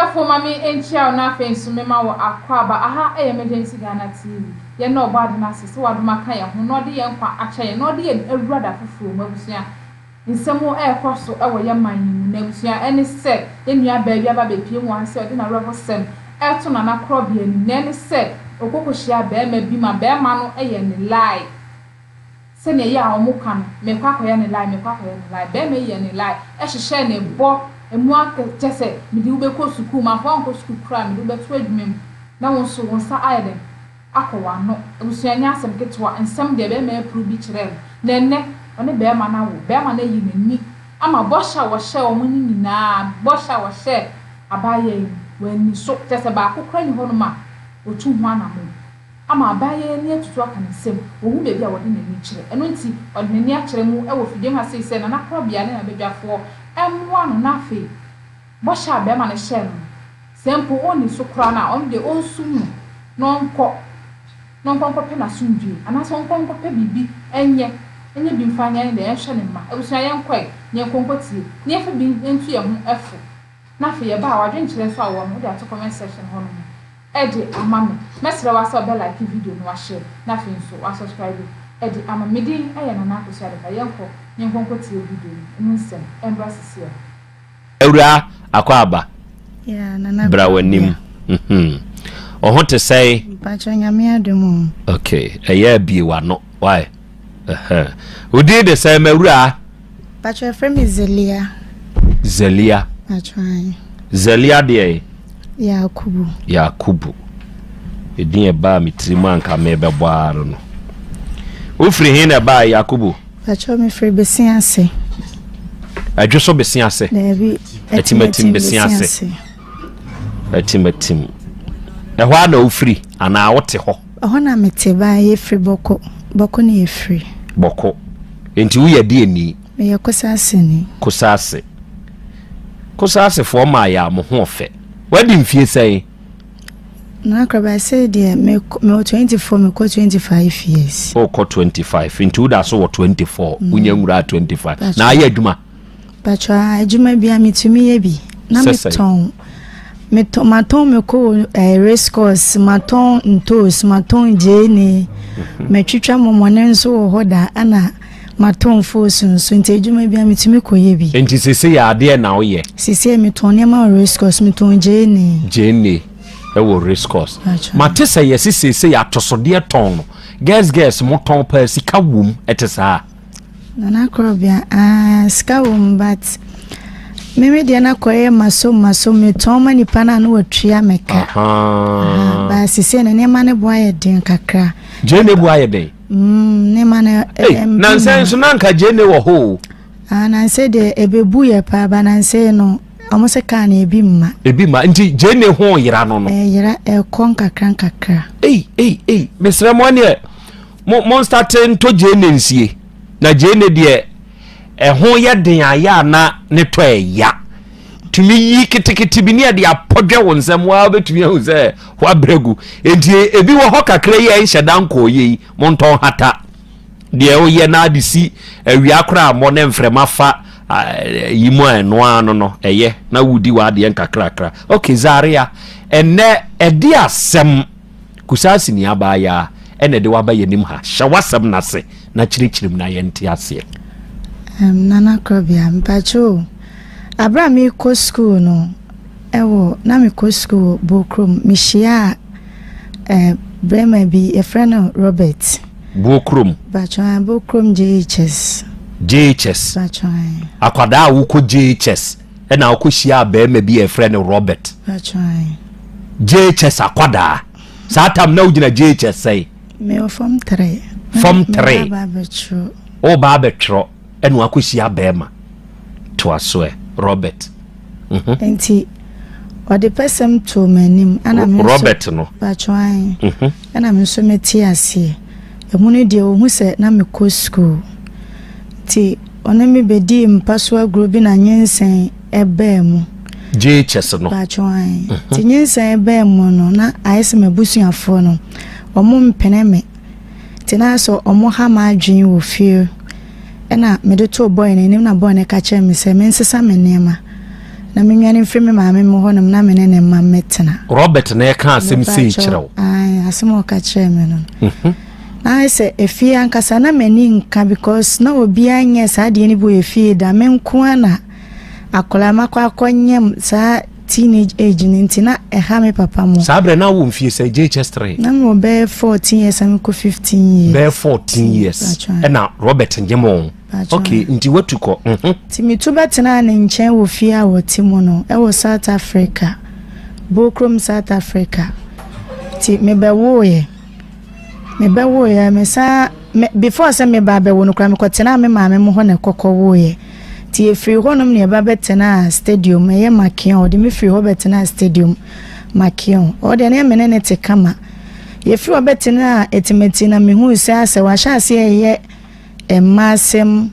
Ɔhwɛfoɔ ma me nkyia wo na afei nso mema wo akwaaba. Aha yɛ Emergency Ghana TV. Yɛn na ɔbɔ ade no ase sɛ wadom aka yɛn ho na ɔde yɛn nkwa akyɛ yɛn na ɔde yɛn awura da foforɔ mu. Abusua, nsɛm ɛrekɔ so wɔ yɛn man yi mu na abusua ɛne sɛ yɛn nua baa bi aba abɛpue mu wɔ ha sɛ ɔde n'awerɛhosɛm ɛreto Nana Korɔbea anim na ɛne sɛ ɔkɔkɔhyiaa barima bi ma barima no yɛ ne lie. Sɛnea ɛyɛ a wɔka no, merekɔ akɔyɛ ne lie, merekɔ akɔyɛ ne lie. Barima yi yɛɛ ne lie, hyehyɛɛ ne bɔ mu akɛ, kyerɛ sɛ, mede wo bɛkɔ sukuu, mamfa wo ankɔ sukuu koraa a, mede wo bɛto adwuma mu, na wo nso wo nsa ayɛ dɛn? Akɔ w'ano. Abusua, ɛnyɛ asɛm ketewa, nsɛm deɛ barima yi apuru bi kyerɛɛ no. Na ɛnnɛ, ɔne barima no awo, barima no ayi n'ani ama bɔhyɛ a wɔhyɛɛ wɔn no nyinaa, bɔhyɛ a wɔhyɛɛ abaayewa yi no, wanni so. Kyerɛ sɛ, baako koraa nni hɔnom a ɔtuu ho anammɔn. Ama abaayewa yi ani atutu aka ne nsam, ɔhu baabi a wɔde n'ani kyerɛ. Ɛno nti, ɔde n'ani akyerɛ mu wɔ fidiem ha sei sɛ Nana Korɔbea ne n'abadwafoɔ mmoa no na afei bɔhyɛ a barima no hyɛɛ no no, sɛ mpo ɔnni so koraa no a, ɔno deɛ ɔnsum no na ɔnkɔ na ɔnkɔ nkɔpɛ n'asomdwoeɛ anaasɛ ɔnkɔ nkɔpɛ biribi nyɛ, nyɛ bi mfa nyɛ ne deɛ, nhwɛ ne mma. Abusua yɛnkɔ ɛ, na yɛnkɔ nkɔtie, na yɛmfa bi ntu yɛn ho fo. Na afei yɛba a, w'adwenkyerɛ nso a wowɔ no, wode ato comment section hɔ nom de ama me. Mɛsrɛ wo ara sɛ wobɛ like video no, wahyɛ, na afei nso wa subscribe de ama me. Me din yɛ Nana Akosua Adepa. Yɛnkɔ na yɛnkɔ nkɔtie video no, emu nsɛm ɛmbra sisiaa. Awuraa Akwaaba, Yeah, Nana bra w'anim. Kwabea. Wo ho te sɛn? Mpakyɛ Nyame adom o. Okay, ɛyɛ abie w'ano, why? Wo din de sɛn m'awuraa? Pacho yɛfrɛ me Zelia. Zelia. Pacho ayi. Zelia deɛ. Yakubu. Yakubu. Edin ɛbaa me tirim a nka mebɛbɔ ara no. Wofiri he na ɛbaa Yakubu? Pacho mefiri Bese ase. Ɛdwo so Bese ase? Daabi. Atimatim Bese ase. Atimatim. Ɛhɔ ara na wofiri anaa wote hɔ? Ɛhɔ na mete ba yɛfiri Bɔko. Bɔko na yɛfiri. Bɔko. Enti woyɛ deɛni? Meyɛ Kosaaseni. Kosaase. Kosaasefoɔ maa yɛ a mo ho ɔfɛ. Wadi mfie sɛn? Nana Korabaa, sei deɛ mewɔ 24 mekɔ 25 years. Wokɔ 25 nti woda so wɔ 24 wonya nwuraa 25 na ayɛ adwuma? Pacho ah adwuma bia metumi yɛ bi. Na metɔn metɔn matɔn mako wɔ eh, race course matɔn ntoos matɔn gyeene mhm. matwitwa mɔmɔne nso wɔ hɔ da ɛna matɔn foosu nso nti adwuma bia metumi kɔ yɛ bi. Nti sese yɛ adeɛ na woyɛ? Sese metɔn nneɛma wɔ race course metɔn gyeene. Gyeene ɛwɔ race course. Mate sɛ yɛse sese yɛ atosodeɛ tɔn no girls girls mo tɔn paa sika wom ɛte saa? Nana Korɔbea, aah sika wɔ mu but me me deɛ na kɔyɛ masom masom metɔn ma nipa no a na watua me ka. Ba sisi no nneɛma no bo ayɛ den kakra. Gyeene bo ayɛ den? Mm, nneɛma no eh, nansɛ nso na nka gyeene wɔ hɔ o. Ah, nansɛ deɛ ebebu yɛ paa ba nansɛ no wɔn sɛ kaa no ebi mma. Ebi mma nti gyeene ho yera no no. Ɛyera ɛkɔ nkakra nkakra. Ei ei ei mesrɛ mo ɛneɛ. Mo mo nstate ntɔ gyeene nsie na gyeene deɛ ɛho yɛ den ayɛ a na ne tɔ ɛya tumi yi ketekete bi ne ɛde apɔdwɛ wo nsam waa wobɛtumi ahu sɛ wabrɛ gu nti ebi wɔ hɔ kakra yi a ɛnhyɛ da nkɔɔyɛ yi montɔn hata deɛ woyɛ na ade si awia koraa mmɔ ne mframa fa yi mu a ɛno ano no ɛyɛ na wodi w'adeɛ nkakrakra ok Zaria ɛnɛ ɛde asɛm Kusaasi ni abaayaa ɛna ɛde wo aba yɛnim ha. Hyɛ w'asɛm no ase na kyerɛkyerɛ mu na yɛnte aseɛ. Um, Nana Krobea, mpakyɛ o, abere a mekɔ school no, ɛwɔ, na mekɔ school wɔ Bokurom, mehyiaa eh, bɛrima bi, yɛfrɛ no Robert. Bokurom? Mpakyɛ, ah, Bokurom JHS. JHS? Mpakyɛ, eh. Akwadaa a wokɔ JHS ɛna wokɔ hyiaa bɛrima bi a yɛfrɛ no Robert. Mpakyɛ, eh. JHS akwadaa. Saa tam na wogyina JHS sɛn? Mewɔ form 3. Form 3. Meba abɛtwerɛ. Woba abɛtwerɛ ɛna wakɔhyia bɛrima. Toa so ɛ, Robert. Mhm. Nti ɔde pɛsɛm too m'anim ɛna me nso Robert no. Batwan. Mhm. Ɛna me nso mete aseɛ. Emu no deɛ ohu sɛ na mekɔ sukuu. Nti ɔne me bɛdii mpa so agorɔ bi na nyinsɛn ɛbaa mu. JHS no. Paatwo ae. Nti nyinsɛn baa mu no na ayɛ sɛ m'abusuafoɔ no ɔmo mpene me. Nti na ayɛ sɛ ɔmo ha m'adwene wɔ fie. Ɛna mede too boy no anim na boy no ka kyerɛɛ me sɛ mensesa me nneɛma. na menwane mfiri me maame mo hɔnom na me ne ne mma mmɛtena. Robert na ɛka asɛm sei kyerɛ wo? Ae, asɛm a ɔka kyerɛɛ me no. Na ayɛ sɛ efie ankasa na m'ani nka because na obiara nyɛ saa adeɛ no bi wɔ efie da. Me nko ara na akwadaa makɔ akɔnyam saa teenage age no nti na ɛha me papa mo. Saa berɛ na wowɔ mfie sɛ JHS 3? Na mewɔ bɛyɛ 14 years a mekɔ 15 years. Bɛyɛ 14 years ɛna Robert nyem wo. Ok, nti watu kɔ. Mhm. Nti metu bɛtenaa ne nkyɛn wɔ fie a wɔte mu no ɛwɔ South Africa, Bokrom South Africa. Nti mebɛwoeɛ. Mebɛwoeɛ mesan me before sɛ meba abɛwo no koraa mekɔtenaa me maame mo hɔ na ɛkɔkɔwoeɛ. Nti yɛfiri hɔnom na yɛba bɛtenaa stadium ɛyɛ Makeon ɔde me firi hɔ bɛtenaa stadium Makeon. Ɔhɔ deɛ na me ne no te kama. Yɛfiri hɔ bɛtenaa Etimeti na mehuu sɛ asɛ wahyɛ aseɛ reyɛ mma asɛm,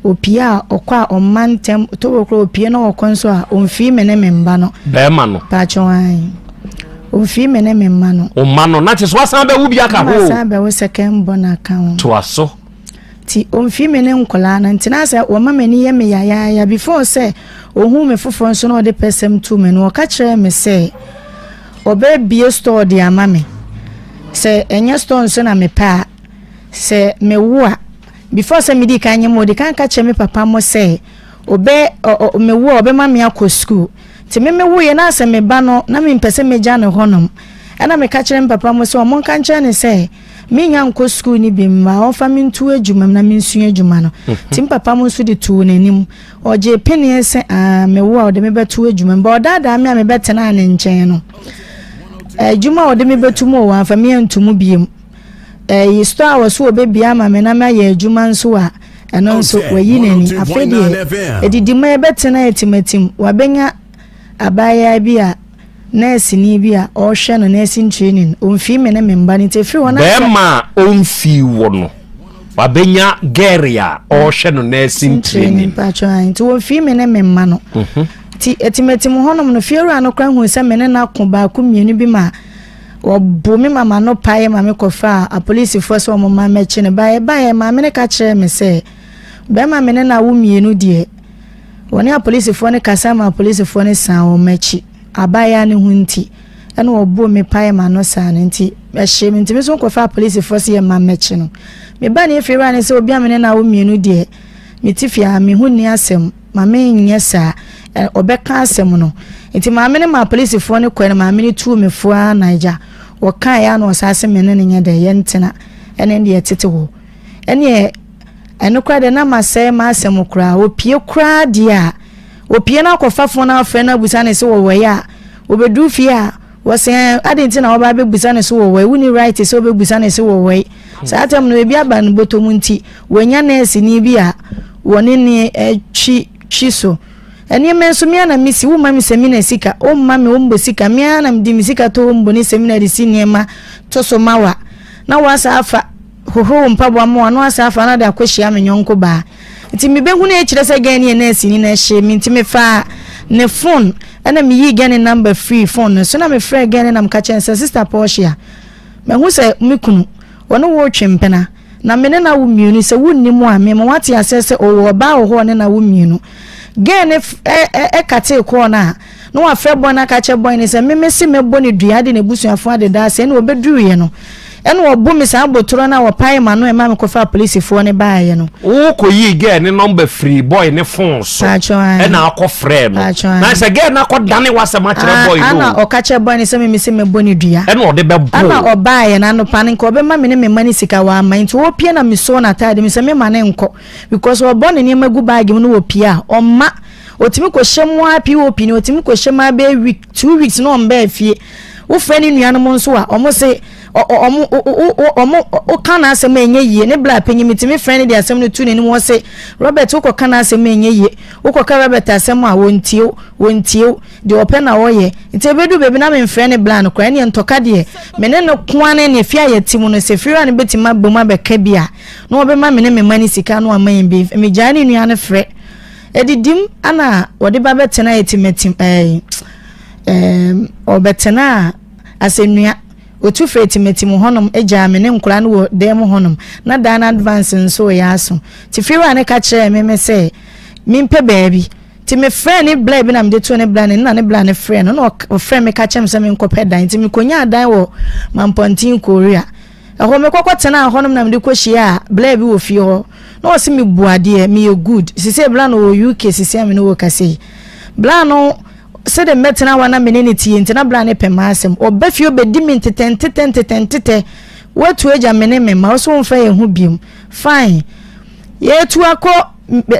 opie a ɔkɔ a ɔmma ntɛm, tobo koraa opie na ɔkɔ nso a ɔmfii me ne me mma no. Bɛrima no. Paatwo ae. Ɔmfii me ne me mma no. Ɔmma no na kyerɛ sɛ wasan bɛwo bi aka ho. Wasan bɛwo second born aka ho. Toa so. Nti ɔmfii me ne nkwadaa no nti na sɛ wɔma m'ani yɛ me yayaaya before sɛ ɔhuu me foforɔ nso na ɔde pɛsɛm too me no ɔka kyerɛɛ me sɛ ɔbɛbie store de ama me sɛ ɛnyɛ store nso na mepɛ a Sɛ me wo a, before sɛ me di kan nye mo, ɔdi kan ka kyerɛ me papa mo sɛ ɔbɛ ɔ ɔ me wo a ɔbɛma me akɔ school. Nti me me wo yɛ na sɛ me ba no na me mpɛ sɛ me gya no hɔ nom. Ɛna me ka kyerɛ me papa mo sɛ ɔmo nka nkyerɛ no sɛ me nya nkɔ school no bi mma ɔnfa me nto adwuma mu na me nsua adwuma no. Nti me papa mo nso de too n'anim. Ɔgyee peneɛ sɛ aa me wo a ɔde me bɛto adwuma mu. But ɔdaadaa me a me bɛtenaa ne nkyɛn no, adwuma a ɔde me bɛto mu o wamfa me anto mu biem. Ɛyi store a wɔso wɔbɛbie ama me na mayɛ adwuma nso a, ɛno nso wayi n'ani. Afei deɛ, ɛdidi ma yɛbɛtena atimatim. Wabɛnya abaayewa bi a, nɛɛseni bi a ɔrehwɛ no nursing training. Ɔmfii me ne me mma no nti ɛfiri hɔ no asɛ. Bɛrima a ɔmfii wo no, wabɛnya gɛre a ɔrehwɛ no nursing training. Mpakyɛ ae, nti wɔmfii me ne me mma no. Nti atimatim hɔnom no, fiewura no koraa huu sɛ me ne no ako baako mmienu bi ma Wɔboo me ma m'ano paeɛ ma mekɔfaa apolisifoɔ sɛ wɔmma mmɛkye no. Baeɛ baeɛ, maame no ka kyerɛɛ me sɛ, bɛrima me ne no awo mmienu deɛ, wɔne apolisifoɔ no kasa ma apolisifoɔ no san wɔn akyi. Abaayewa no ho nti, ɛna wɔboo me paeɛ m'ano saa no nti, ɛhyee me nti me nso mekɔfaa apolisifoɔ sɛ yɛmma mmɛkye no. Me ba ne efie wura no sɛ obi a me ne no awo mmienu deɛ, mete fie ha, me ho nni asɛm. Ma menyɛ saa. Ɛ, ɔbɛka asɛm no. Nti maame no maa polisifoɔ no kɔɛ na maame no tuu me fo ara na agya, wɔkaeɛ ara na ɔsan se me ne no nyɛ dɛ, yɛntena. Ɛne deɛ ɛtete hɔ. Ɛneɛ, ɛno koraa deɛ na masɛe m'asɛm koraa. Ɔpie koraa deɛ a, ɔpie no akɔfa fon no afrɛ no abusa no se wɔwɔ he a, ɔbɛduru fie a, Wɔse ɛɛ adɛn nti na wɔba abɛbusa no se wɔwɔe, wonni right sɛ wobɛbusa no se wɔwɔe. Saa tam no ebi aba no bɔtɔ mu nti wɔanya nɛɛseni bi a wɔne ne twi twi so. Nneɛma nso me ara na mesi, womma me samina sika, womma me ombo sika, me ara na mede me sika tɔ ombo ne samina de si nneɛma to so ma wa na woasa afa hohoro wo mpaboa ma wa na woasa afa na de akɔhyia me nyɔnko baa. Nti mebɛhunu akyire sɛ gɛn no yɛ nɛɛseni na ɛhyee me nti mefaa ne phone ɛna meyii gɛn no number firii phone no so na mefrɛɛ gɛn no na meka kyerɛ no sɛ sister Portia mahu sɛ me kunu ɔne wo retwe mpena na me ne no awo mmienu sɛ wonnim a mema woate aseɛ sɛ ɔwɔ ɔbaa wɔ hɔ ɔne no awo mmienu gɛn no ɛkatee kɔɔ no a Na wafrɛ bɔe no aka akyerɛ bɔe no sɛ, Me mese mɛbɔ no dua de n'abusuafoɔ adeda ase. Ɛnna wɔbɛduruiɛ no, ɛnna wɔbo me saa abotorɔ no a wɔpaee m'ano a ɛmaa mekɔfaa apolisifoɔ no baeɛ no. Wokɔyii girl ne number firii boy ne phone so Paatwɔ ae. ɛna akɔ frɛɛ no. Paatwɔ ae. Na sɛ girl no akɔdane w'asɛm akyerɛ Ah, boy no ana o. ɔka kyerɛ boy no sɛ me mese mɛbɔ no dua. Ɛna ɔde bɛbo Ana wo. ɔbaeɛ no anɔpa no nka ɔbɛma me ne me mma no sika wamma nti ɔrepie na mesoo n'ataade mu sɛ memma no nkɔ because ɔbɔ ne nneɛma gu bag mu na ɔpie a ɔmma. Otumi kɔhyɛ mu ara POP no otumi kɔhyɛ mu ara bɛyɛ week two weeks na ɔmbaa fie. Wofrɛ ne nuanom nso a ɔmo se ɔmo ɔmo woka n'asɛm a ɛnyɛ yie. Ne bla panyin metumi frɛ no de asɛm no to n'anim ɔse Robert wokɔka n'asɛm a ɛnyɛ yie. Wokɔka Robert asɛm a wɔntie wo wɔntie wo deɛ ɔpɛ na ɔyɛ. Nti ɛbɛduru baabi na memfrɛ ne bla no koraa ɛneɛ ntɔka deɛ me ne no ko ara ne fie a yɛte mu no sɛ fiewura no bɛtumi aba mu abɛka bi a na ɔbɛma me ne me mma no sika na wama yɛn bi. Megyae ne nua no frɛ. Adidim ana wɔde ba bɛtena atimatim ɛɛ ɛɛ ɔbɛtena asɛnnua otu firi atimatim hɔnom gyaa me ne nkwadaa no wɔ dan mu hɔnom na dan no advance nso reyɛ aso nti fiewura no ka kyerɛɛ me me sɛ mempɛ baabi. Nti mefrɛɛ ne bla bi na mede too ne bla no na ne bla no frɛɛ no na ɔfrɛ me ka kyerɛ me sɛ menkɔpɛ dan. Nti mekɔnyaa dan wɔ Mampɔnten Korea. Ɛhɔ mekɔkɔ tenaa hɔnom na mede kɔhyiaa bla bi wɔ fie hɔ. Na ɔse mebu adeɛ, meyɛ good. Sisei bla no wɔ UK sisei a me ne wo kasa yi. Bla no sɛdeɛ mɛtena hɔ a na me ne no tie nti na bla no pɛ m'asɛm. Ɔba fie ɔbɛdi me ntetɛ ntetɛ ntetɛ ntetɛ. Woatu agya me ne me mma, wo so womfa yɛn ho biom. Fine. Yɛatu akɔ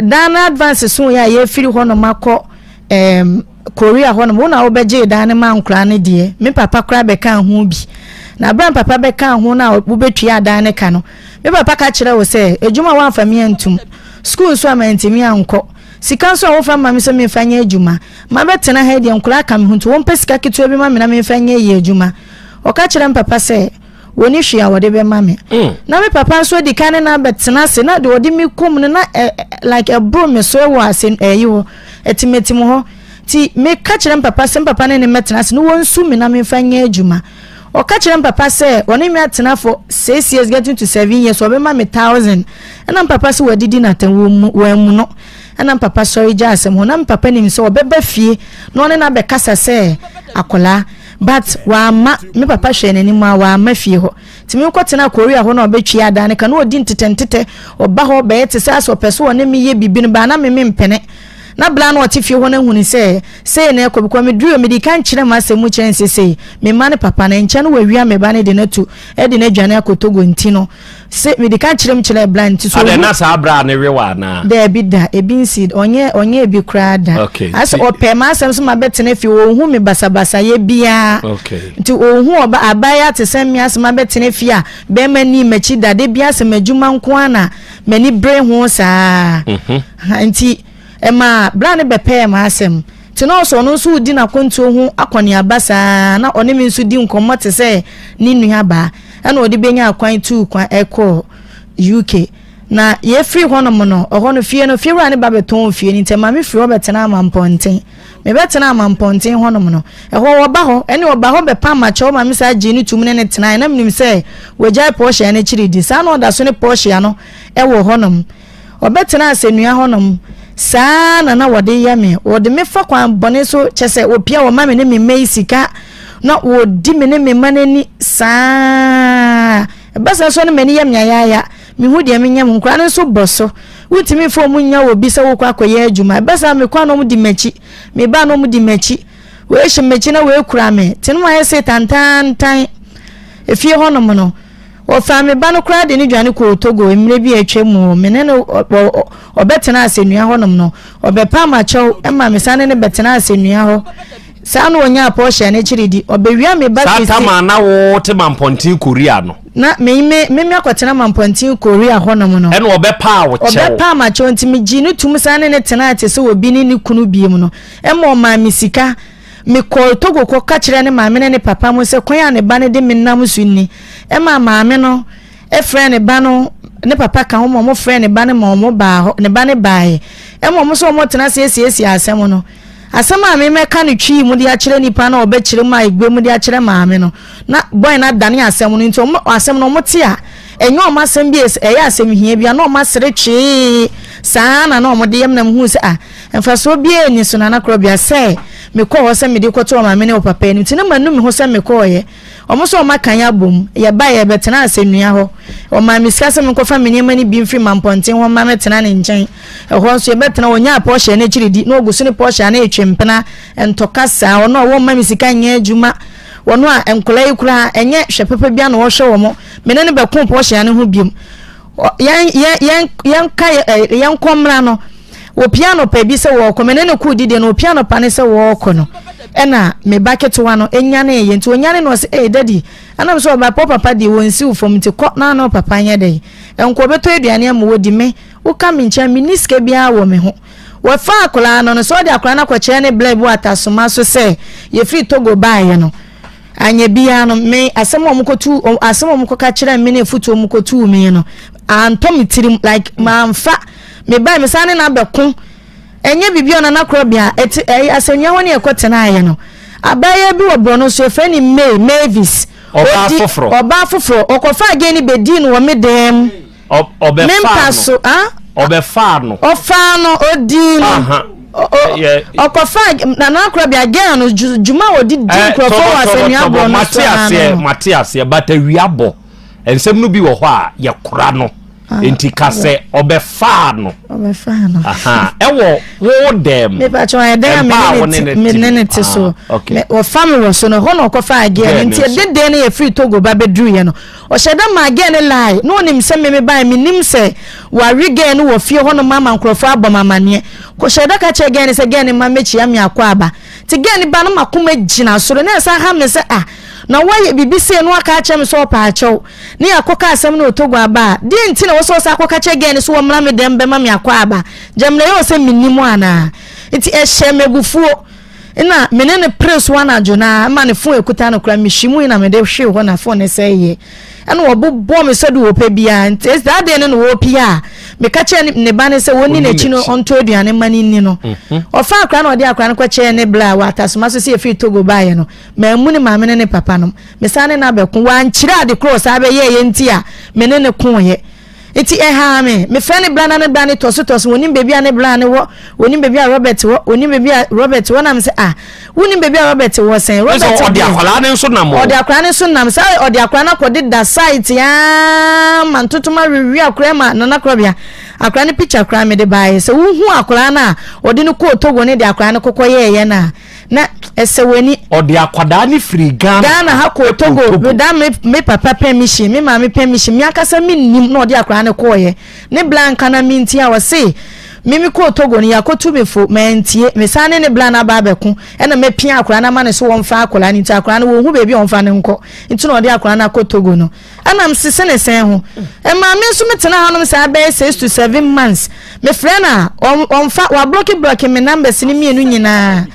dan no advance so yɛ a yɛfiri hɔnom akɔ um, Korea hɔnom, wo na wobɛgyee dan no ma nkoraa no deɛ, me papa koraa bɛkaa ho bi. Na berɛ a me papa bɛkaa ho no a wobɛtua dan no ka no, me papa ka kyerɛ wo sɛ, adwuma a woamfa me antum, sukuu nso a mantumi ankɔ, sika nso a wofa ma me sɛ memfa nyɛ adwuma, mabɛtena ha yi deɛ nkoraa ka me ho nti wɔmpɛ sika ketewa bi ma me na memfa nyɛ yɛ adwuma. Ɔka kyerɛ me papa sɛ, wɔnni hwee a wɔde bɛma me. Mm. Na me papa nso adi kan ne no abɛtena ase na deɛ ɔde me kɔm no na ɛ like ɛboro me so wɔ ase ɛyi hɔ atimatim hɔ nti meka kyerɛ me papa sɛ me papa ne ne mmɛtena ase na wɔnsu me na memfa nyɛ adwuma. Ɔka kyerɛ me papa sɛ ɔne me atena for 6 years getting to 7 years, ɔbɛma me 1,000. Ɛna me papa sɛ wadidi n'atɛn wɔn wɔn no. Ɛna me papa sɔre gya asɛm hɔ na me papa nim sɛ ɔbɛba fie na ɔne no abɛkasa sɛ akwadaa, but wamma. Me papa hwɛɛ n'anim a wamma fie hɔ. Nti me kɔtena Korea hɔ na ɔbɛtwi adan no ka na ɔdi ntetɛ ntetɛ. Ɔba hɔ bɛyɛ te sɛ asɛ ɔpɛ so ɔne me yɛ biribi no baa na me mempene. Na bla na ɔte fie hɔ no ahunu sɛ sei na ɛkɔ because meduru mede ka nkyerɛ m'asɛm mu kyerɛ nsɛ sei me mma ne papa no nkyɛn no wawia me ba no de no atu de no adwane akɔ Togo. Nti no se mede ka kyerɛ m kyerɛ bla nti so Adɛn, na saa bra ne wewa anaa? Daabi da, ebi nsi, ɔnyɛ ebi koraa da. Asɛ ɔpɛ m'asɛm so ma bɛtena fie, ɔnhu me basabasayɛ biara. Nti ɔnhu ɔba abaayewa te sɛ me asɛ ma bɛtena fie a bɛrima ni m'akyi da de bi asɛ m'adwuma nko ara na m'ani bere ho saa. Nti ɛma bra ne bɛpɛɛ m'asɛm. Nti na ɔsɛ ɔno nso redi n'akwantuo ho akɔneaba saa na ɔne me nso di nkɔmmɔ te sɛ ne nuabaa. Ɛna ɔde bɛnya kwan tuu kwan ɛkɔɔ UK. Na yɛfiri hɔnom no, ɛhɔ no fie no, fiewura ne ba bɛtɔn fie no, nti ɛma me firi hɔ bɛtena Amampɔnten. Mebɛtena Amampɔnten hɔnom no, ɛhɔ wɔba hɔ, ɛne ɔba hɔ bɛpam akyɛw ma me saa gyee no tum ne ne tenae. Na menim sɛ wagyae Portia no akyiri di. Saa na ɔda so ne Portia no wɔ hɔnom. Ɔbɛtena asɛnnua hɔnom. Saa na na wɔde yɛ me. Wɔde me fa kwan bɔne so, kyɛ sɛ wɔpia wɔma me ne me mma yi sika na wɔdi me ne me mma no ani saa. Ɛba saa nso na m'ani yɛ me ayaaya. Mehu deɛ menyɛ mo. Nkwadaa no nso bɔ so. Wontumi mfa wɔn nnya wɔ bi sɛ wokɔ akɔyɛ adwuma. Ɛba saa mekɔ a na wɔdi m'akyi. Meba a na wɔdi m'akyi. Wei hyɛ m'akyi na wei kura me. Nti na wɔayɛ sɛ tantaantan. Efie hɔnom no, wɔfaa me ba no koraa de no dwane kɔɔ Togo mmerɛ bi a atwa mu. Me ne no ɔbɛtena asɛnnua hɔnom no, ɔbɛpam akyɛw ma me sane ne bɛtena asɛnnua hɔ. Saa na ɔnyaa Portia no akyiri di. Ɔbɛwia me ba Saa kɛse. tam a na wote Mampɔnten Korea no. Na me akɔtena Mampɔnten Korea hɔnom no. Ɛna ɔbɛpaa wo kyɛw. Ɔbɛpaa m'akyɛw nti megyee no tum sane ne tenaa te sɛ obi ne ne kunu biom no. Ɛma ɔmaa me sika. Mekɔɔ Togo kɔka kyerɛɛ ne maame ne ne papa mo sɛ kwan a ne ba no de me nam so ni. Ɛmaa maame no frɛɛ ne ba no, ne papa ka ho ma wɔfrɛɛ ne ba no ma wɔn baa hɔ, ne ba no baeɛ. Ɛma wɔn nso wɔtena ase asiesie asɛm no. Asɛm a memɛka no Twi mu de akyerɛ nipa no a ɔbɛkyerɛ mu a Egbe mu de akyerɛ maame no, na boy no adane asɛm no nti wɔn asɛm no wɔte a, ɛnyɛ wɔn asɛm bi a ɛyɛ asɛm hia bi a na wɔn asere twee saa na na wɔde yam na mehuu sɛ ah, mfasoɔ biara nni so. Nana Korɔbea sɛ mekɔɔ hɔ sɛ mede kɔto ɔmaame ne ɔpapa anim nti na manu me ho sɛ mekɔɔeɛ. Wɔn nso wɔn aka yɛn abom. Yɛbaeɛ, yɛbɛtenaa asɛnnua hɔ. Wɔmaa me sika sɛ menkɔfa me nneɛma no bi mfiri Mampɔnten hɔ mma mɛtena ne nkyɛn. Ɛhɔ nso yɛbɛtena, ɔnyaa Portia no akyiri di, na ɔgu so ne Portia no retwe mpena, ntɔka saa. Ɔno a wɔmma me sika nyɛ adwuma, ɔno a nkwadaa yi koraa ɛnyɛ hwɛ papa biara na ɔhwɛ wɔn. Me ne no bɛko Portia no ho biom. Yɛn, yɛn, yɛn, yɛnka, yɛnkɔ mmra no. Wɔpia anɔpa bi sɛ wɔrekɔ, me ne no kɔɔ didie no, wɔpia anɔpa no sɛ wɔrekɔ no, ɛna me ba ketewa no nyaneeɛ. Nti ɔnyane no ɔsɛ, ee daddy, ɛna me sɛ ɔba pɔ papa deɛ wɔnsi wo fam nti kɔ na ne papa nyɛ dɛn nkɔ ɔbɛtɔ aduane ama wɔdi. Me woka me nkyɛn, menni sika biara wɔ me ho. Wɔfa akwadaa no sɛ ɔde akwadaa no akɔkyerɛ ne blɛ bi wɔ Atasoma so sɛ yɛfiri Togo baeɛ no, anyɛ biara no me asɛm a wɔkɔtu, asɛm a wɔkɔka kyerɛ me ne afotuo a wɔkɔtuu me no antɔ me tirim, like mamfa. Mebae, mesan ne no abɛko. Ɛnyɛ biribi a Nana Korɔbea ɛte ɛyɛ asɛnnua hɔ ne ɛkɔ tenaeɛ no. Abaayewa bi wɔ borɔno so, yɛfrɛ no May, Mavis. Ɔbaa foforɔ. Ɔbaa foforɔ. Ɔkɔfaa gay no bɛdii no wɔ me dan mu. Ɔbɛfaa no. Me mpa so. Ɔbɛfaa no. Ɔfaa no, ɔdii no. Ɔkɔfa Nana Akorabea girl no dwuma a ɔde di nkurɔfoɔ wɔ asɛnnua borɔ no so ara no. Mate aseɛ but awia bɔ nsɛm no bi wɔ hɔ a yɛkora no ah, nti ka sɛ ɔbɛfaa no. Ɔbɛfaa no. Ɛwɔ wo dɛm. Mepatwa ɔyɛ dɛn a me ne ne te so. Ah, wɔfa me wɔ so no hɔ na ɔkɔfaa girl no nti ɛdeden no yɛfiri Togo ba bɛduruiɛ no. Ɔhyɛ da maa girl no lie na ɔnim sɛ me mebaeɛ mennim sɛ wawe girl no wɔ fie hɔ nom ama nkorɔfoɔ abɔ me amaneɛ. Ɔhyɛɛ da ka kyerɛɛ girl no sɛ girl no mma mmɛkyia me akwaaba. Nti girl no ba no makoma gyina soro na ɛsan ha me sɛ ah na woayɛ biribi sei na waka akyerɛ me sɛ ɔpɛ akyɛw ne yɛakɔka asɛm no wɔ Togo aba a deɛn nti na ɛwɔ sɛ ɔsan akɔka kyerɛ girl no sɛ wɔmmra me dɛm bɛma me akwaaba? Gyamina ɛyɛ wo sɛ mennim anaa? Nti ɛhyɛɛ me abufuo. Nna me ne no pere so anadwo no ara ma ne fon a ekuta no koraa mihwimui na mede hwee hɔ na fon no sɛeeɛ. Ɛna wɔbobɔɔ me sɛdeɛ wɔpɛ biara. Nti saa deɛ no na wɔrepia a meka kyerɛɛ ne ba no sɛ wɔnni n'akyi no ɔntɔ aduane mma no nni no. Mhm. Ɔfaa akwadaa na ɔde akwadaa no kɔkyɛɛ ne bla wɔ Atasoma so sɛ yɛfiri Togo baeɛ no. Mammu ne maame ne ne papa nom. Mesan ne no abɛko. Wankyerɛ ade korɔ ɔsan bɛyɛeɛ nti a me ne no koeɛ. Enti ɛhaa me. Mefrɛ ne bra na ne bra no tɔsotɔso, wɔnim baabi a ne bra no wɔ, wɔnim baabi a Robert wɔ, wɔnim baabi a Robert wɔ. Na me sɛ, ah, wonim baabi a Robert wɔ sɛn? Robert deɛ. Ɔde akwadaa no nso nam o. Ɔde akwadaa no nso nam. Saa ɔde akwadaa no akɔde da site aa ma ntotoma wewe akwadaa ma Nana Korɔbea. Akwadaa no picture koraa mede baeɛ. Sɛ wohu akwadaa no a ɔde no kɔɔ Togo ne de akwadaa no kɔkɔ yɛɛyɛ no a, na ɛsɛ w'ani. Ɔde akwadaa no firi Ghana Ghana ha kɔɔ Togo without me me papa permission, me maame permission, me ankasa me nnim na ɔde akwadaa no kɔɔyɛ. Ne bla nka na me nti a ɔse me me kɔɔ Togo no yɛakɔtu me fo, mantie, me san ne ne bla no aba abɛko ɛna mapia akwadaa no ama no so wɔmfa akwadaa no nti akwadaa no wɔnhu baabi a wɔmfa no nkɔ nti na ɔde akwadaa no akɔ Togo no. Ɛna mesese ne sɛn ho. Ɛmaa me nso metena hanom saa bɛyɛ 6 to 7 months. Mefrɛ no a, ɔmfa, wablɔke blɔke me numbers no mmienu nyinaa.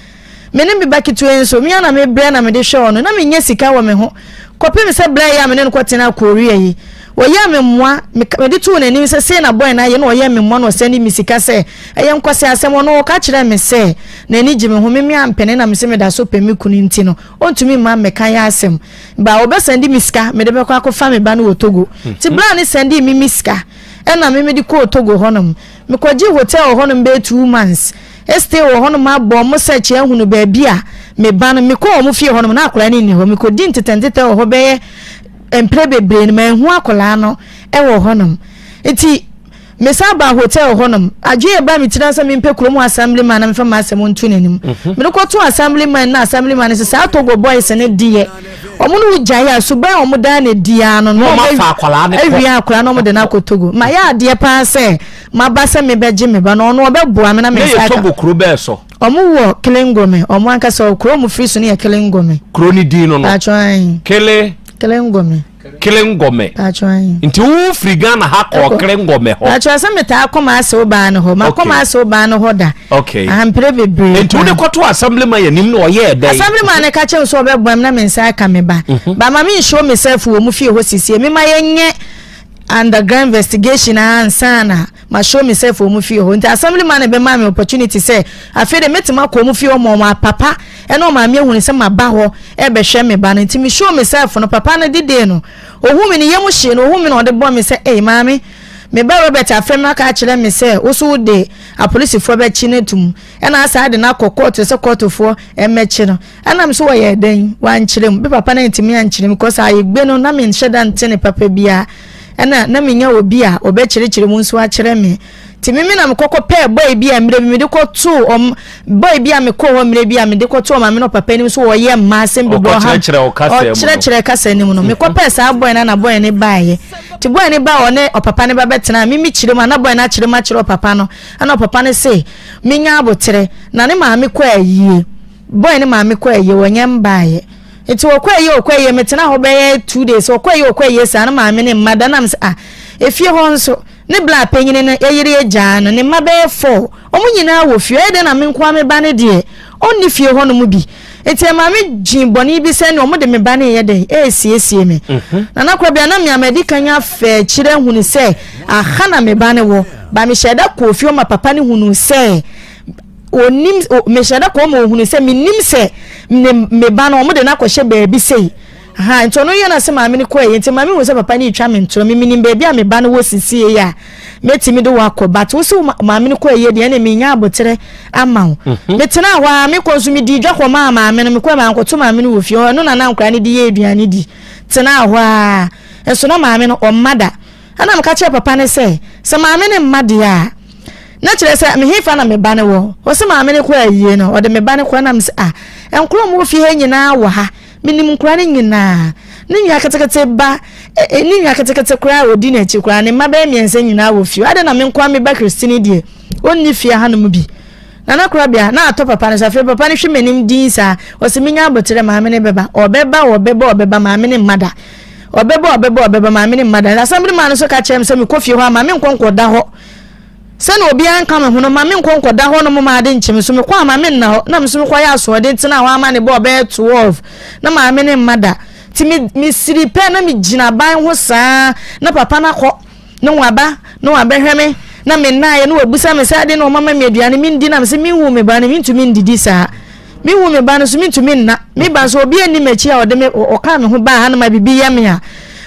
Me ne me ba ketewa yi nso, me ara na mebrɛ na mede hwɛ ɔno. Na mennya sika wɔ me ho. Kɔpem sɛ berɛ a ɛyɛ a me ne no kɔtenaa Korea yi, ɔyɛɛ me mmoa. Mede too n'anim sɛ sei na boy no ayɛ na ɔyɛɛ me mmoa na ɔsɛnde me sika sɛ ɛyɛ nkwaseasɛm. Ɔno ɔka kyerɛɛ me sɛ n'ani gye me ho. Me meampene na mese meda so pɛ me kunu nti no, ɔntumi mma mmɛka yɛn asɛm. Ba ɔbɛ sɛndi me sika mede bɛkɔ akɔfa me ba no wɔ Togo. Nti bra ne sɛndii me me sika ɛna me mede kɔɔ Togo hɔnom. Mekɔgyee hotel wɔ hɔnom bɛyɛ 2 months. Stay wɔ hɔnom abɔ ɔmo search ahunu baabi a me ba no. Mekɔɔ ɔmo fie hɔnom na akwadaa no nni hɔ. Mekɔdi ntetɛntetɛ wɔ hɔ bɛyɛ mprɛ bebree no manhu akwadaa no wɔ hɔnom. Nti mesan baa hotel hɔnom. Adwene a ɛbaa me tirim sɛ mempɛ kurom hɔ assemblyman na memfa m'asɛm nto n'anim. Mede kɔtoo assemblyman na assemblyman no sɛ saa Togo boys no deɛ wɔn ne wo gyae a suban a wɔn daa no adi ara no na wɔn afa akwadaa no kɔ. Awia akwadaa no wɔn de no akɔ Togo. Mayɛ adeɛ paa sɛ maba sɛ mebɛgye me ba no, ɔno ɔbɛboa me na me nsa aka. Ne yɛ Togo kuro bɛɛ so? Wɔn wɔ Kelengome. Wɔn ankasa kuro wɔn firi so no yɛ Kelengome. Kuro no din no no? Paatwɔ ayi. Kele. Kelengome. Kelengome. Nti wo firi Ghana ha kɔɔ Kelengome hɔ. Paatwɔ sɛ metaa kɔ m'asew baa no hɔ. Makɔ m'asew baa no hɔ da. Okay. Ahampere bebree. Nti wode kɔto assemblyman yɛ nim na ɔyɛɛ dɛn? Assemblyman no ka kyerɛ me sɛ ɔbɛboa me na me nsa aka me ba. Mhm. Ba ma me nhyɛ myself wɔ mu fie hɔ sisie. Me ma yɛnyɛ underground investigation ansa na ma show myself wɔ mu fie hɔ. Nti assemblyman no bɛma me opportunity sɛ afei de mɛtumi akɔ mu fie hɔ ma ɔmo papa ɛne ɔmaame ahunu sɛ maba hɔ ɛbɛhwɛ me ba no. Nti me show myself no, papa no didee no, ohuu me ne yam hyee no, ohuu me na ɔde bɔ me sɛ, "Ei maame, me ba Robert afrɛ me aka akyerɛ me sɛ wo so wode apolisifoɔ bɛkye no atum ɛna asaa de no akɔ kɔɔto sɛ kɔɔtofoɔ mmɛkye no." Ɛna me so wɔyɛɛ dɛn? Wankyerɛ mu. Me papa no antumi ankyerɛ mu because ayegbe no na menhyɛ da nte ne papa biara. Ɛna na menya obi a ɔbɛkyerɛkyerɛ mu nso akyerɛ me. Nti me me na mekɔkɔ pɛɛ boy bi a mmerɛ bi mede kɔtoo ɔm boy bi a mekɔɔ hɔ mmerɛ bi a mede kɔtoo ɔmaame ne ɔpapa anim so wɔyɛ mmaa asɛm bebree ɔha ɔkyerɛkyerɛ kasa anim no. Mekɔ pɛɛ saa boy no na boy no baeɛ. Nti boy no baa ɔne ɔpapa no ba bɛtena me mekyerɛ mu a na boy no akyerɛ mu akyerɛ ɔpapa no. Ɛna ɔpapa no se menya aboterɛ na ne maame kɔ ayie. Boy no maame kɔ ayie wɔnyɛ mbaeɛ. Nti ɔkɔ ayie ɔkɔ ayie metena hɔ bɛyɛ 2 days, ɔkɔ ayie ɔkɔ ayie saa na maame ne mma da nam sɛ ah efie hɔ nso ne bla panyini no yere agyaa no ne mma bɛyɛ four, wɔn nyinaa wɔ fie, ɔyɛ dɛn na me nkoa me ba no deɛ ɔnni fie hɔ nom bi? Nti ɛmaa me gyee bɔne bi sɛ ne wɔn de me ba no yɛ dɛn ɛresiesie me. Nana Kwabea, na me a madi kan afɛ akyire ahunu sɛ aha na me ba no wɔ ba, mehyɛ da kɔɔ fie hɔ ma papa no hunuu sɛ onim, mehyɛ da kɔɔ ma ohunu sɛ menim sɛ ne me ba no wɔn de no akɔhyɛ baabi sei. Aha, nti ɔno yɛ na sɛ maame no kɔ ayie nti maame hu sɛ papa no retwa me ntorɔ. Me menim baabi a me ba no wɔ sisie yi a mɛtumi de wakɔ but wo sɛ maame no kɔ ayie deɛ ɛne menya aboterɛ ama wo. Mhm. Metenaa hɔ a mekɔ nso medii dwa kɔmaa maame no mekɔɛ mankɔto maame no wɔ fie hɔ ɛno na na nkwadaa no de yɛ aduane di. Tenaa hɔ a nso na maame no ɔmma da. Ɛna meka kyerɛɛ papa no sɛ, sɛ maame no mma deɛ a, na kyerɛ sɛ mehefa na me ba no wɔ? Ɔse maame no kɔ ayie no, ɔde me ba no kɔ. Ɛna mese, ah, nkora a wɔwɔ fie ha nyinaa wɔ ha. Menim nkora no nyinaa. Ne nua ketekete ba, e, ne nua ketekete koraa a ɔdi n'akyi koraa, ne mma bɛyɛ mmiɛnsa nyinaa wɔ fie. Adɛn na me nkoa me ba Christine deɛ, ɔnni fie hanom bi? Nana Korabea, na atɔ papa no so. Afei papa no hwɛ m'anim dinn saa. Ɔse menya aboterɛ, maame no bɛba. Ɔbɛba, ɔbɛba, ɔbɛba, maame no mma da. Ɔbɛba, ɔbɛba, ɔbɛba, maame no mma da. Assembly man no nso ka kyerɛɛ me sɛ mekɔ fie hɔ a, ma menkɔ nkɔda hɔ. Sɛnea obiara nka me ho no, ma menkɔ nkɔda hɔ nom ma ade nkye me so. Mekɔ a, ma menna hɔ. Na me nso mekɔyɛ asoɔden tenaa hɔ ama ne bɔɔ bɛyɛ 12. Na maame no mma da. Nti me, mesiri pɛ na megyina ban ho saa na papa no akɔ. Na waba na wabɛhwɛ me na menaeɛ na wabisa me sɛ adeɛ na ɔmama me aduane mendi na mesɛ menhu me ba no mentumi ndidi saa. Mehu me ba no so mentumi nna. Me ba nso obi anni m'akyi a ɔde me ɔkaa me ho baa ha no ma biribi yɛ me a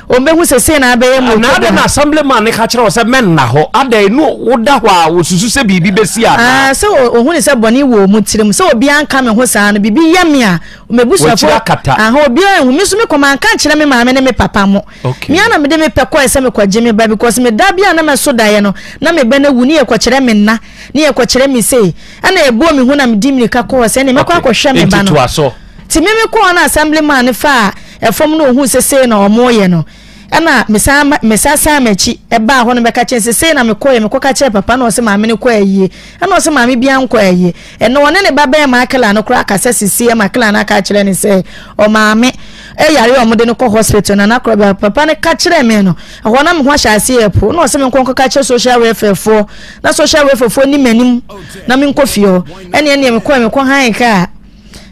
ɔmbɛhu sɛ sei na abɛyɛ mu. Na adɛn na assemblyman no ka kyerɛ wo sɛ mɛnna hɔ? Adɛn no woda hɔ a wɔsusu sɛ biribi bɛsi anaa? Ah, sɛ ɔhu ne sɛ bɔne wɔ mu tirim sɛ obiara nka me ho saa no biribi yɛ me a m'abusuafoɔ akata. Aha obiara nhu me nso mekɔ manka nkyerɛ me maame ne me papa mo. Okay. Me ara na mede me pɛ kɔɛ sɛ mekɔgye me ba because me da bi a na mɛso daeɛ no na me ba no awu ne yɛkɔkyerɛ me nna ne yɛkɔkyerɛ me sei ɛna ɛbɔɔ me hu na medi mmirika kɔɔ sɛ ɛne mɛkɔ akɔhwɛ me ba no. Nti me mekɔɔ hɔ na assembly man no faa ɛfam na ɔhuu sɛ sei na wɔyɛ no ɛna mesan mesan san m'akyi ɛbaa hɔ no bɛka kyerɛ sɛ sei na mekɔɛ mekɔka kyerɛ papa na ɔsɛ maame no kɔ ayie ɛna ɔsɛ maame bia nkɔ ayie ɛna ɔne ne ba bɛɛ Akela no koraa kasa sisi ɛma Akela no aka kyerɛ ne sɛ ɔmaame ɛyare a wɔde no kɔ hospital na nakorɔ papa no ka kyerɛ me no ɛhɔ na me ho ahyɛ aseɛ yɛ po na ɔsɛ me nkɔ nkɔka kyerɛ social welfare foɔ na social welfare foɔ ni m'anim na menkɔ fie hɔ ɛne ɛneɛ mekɔɛ mekɔ han kaa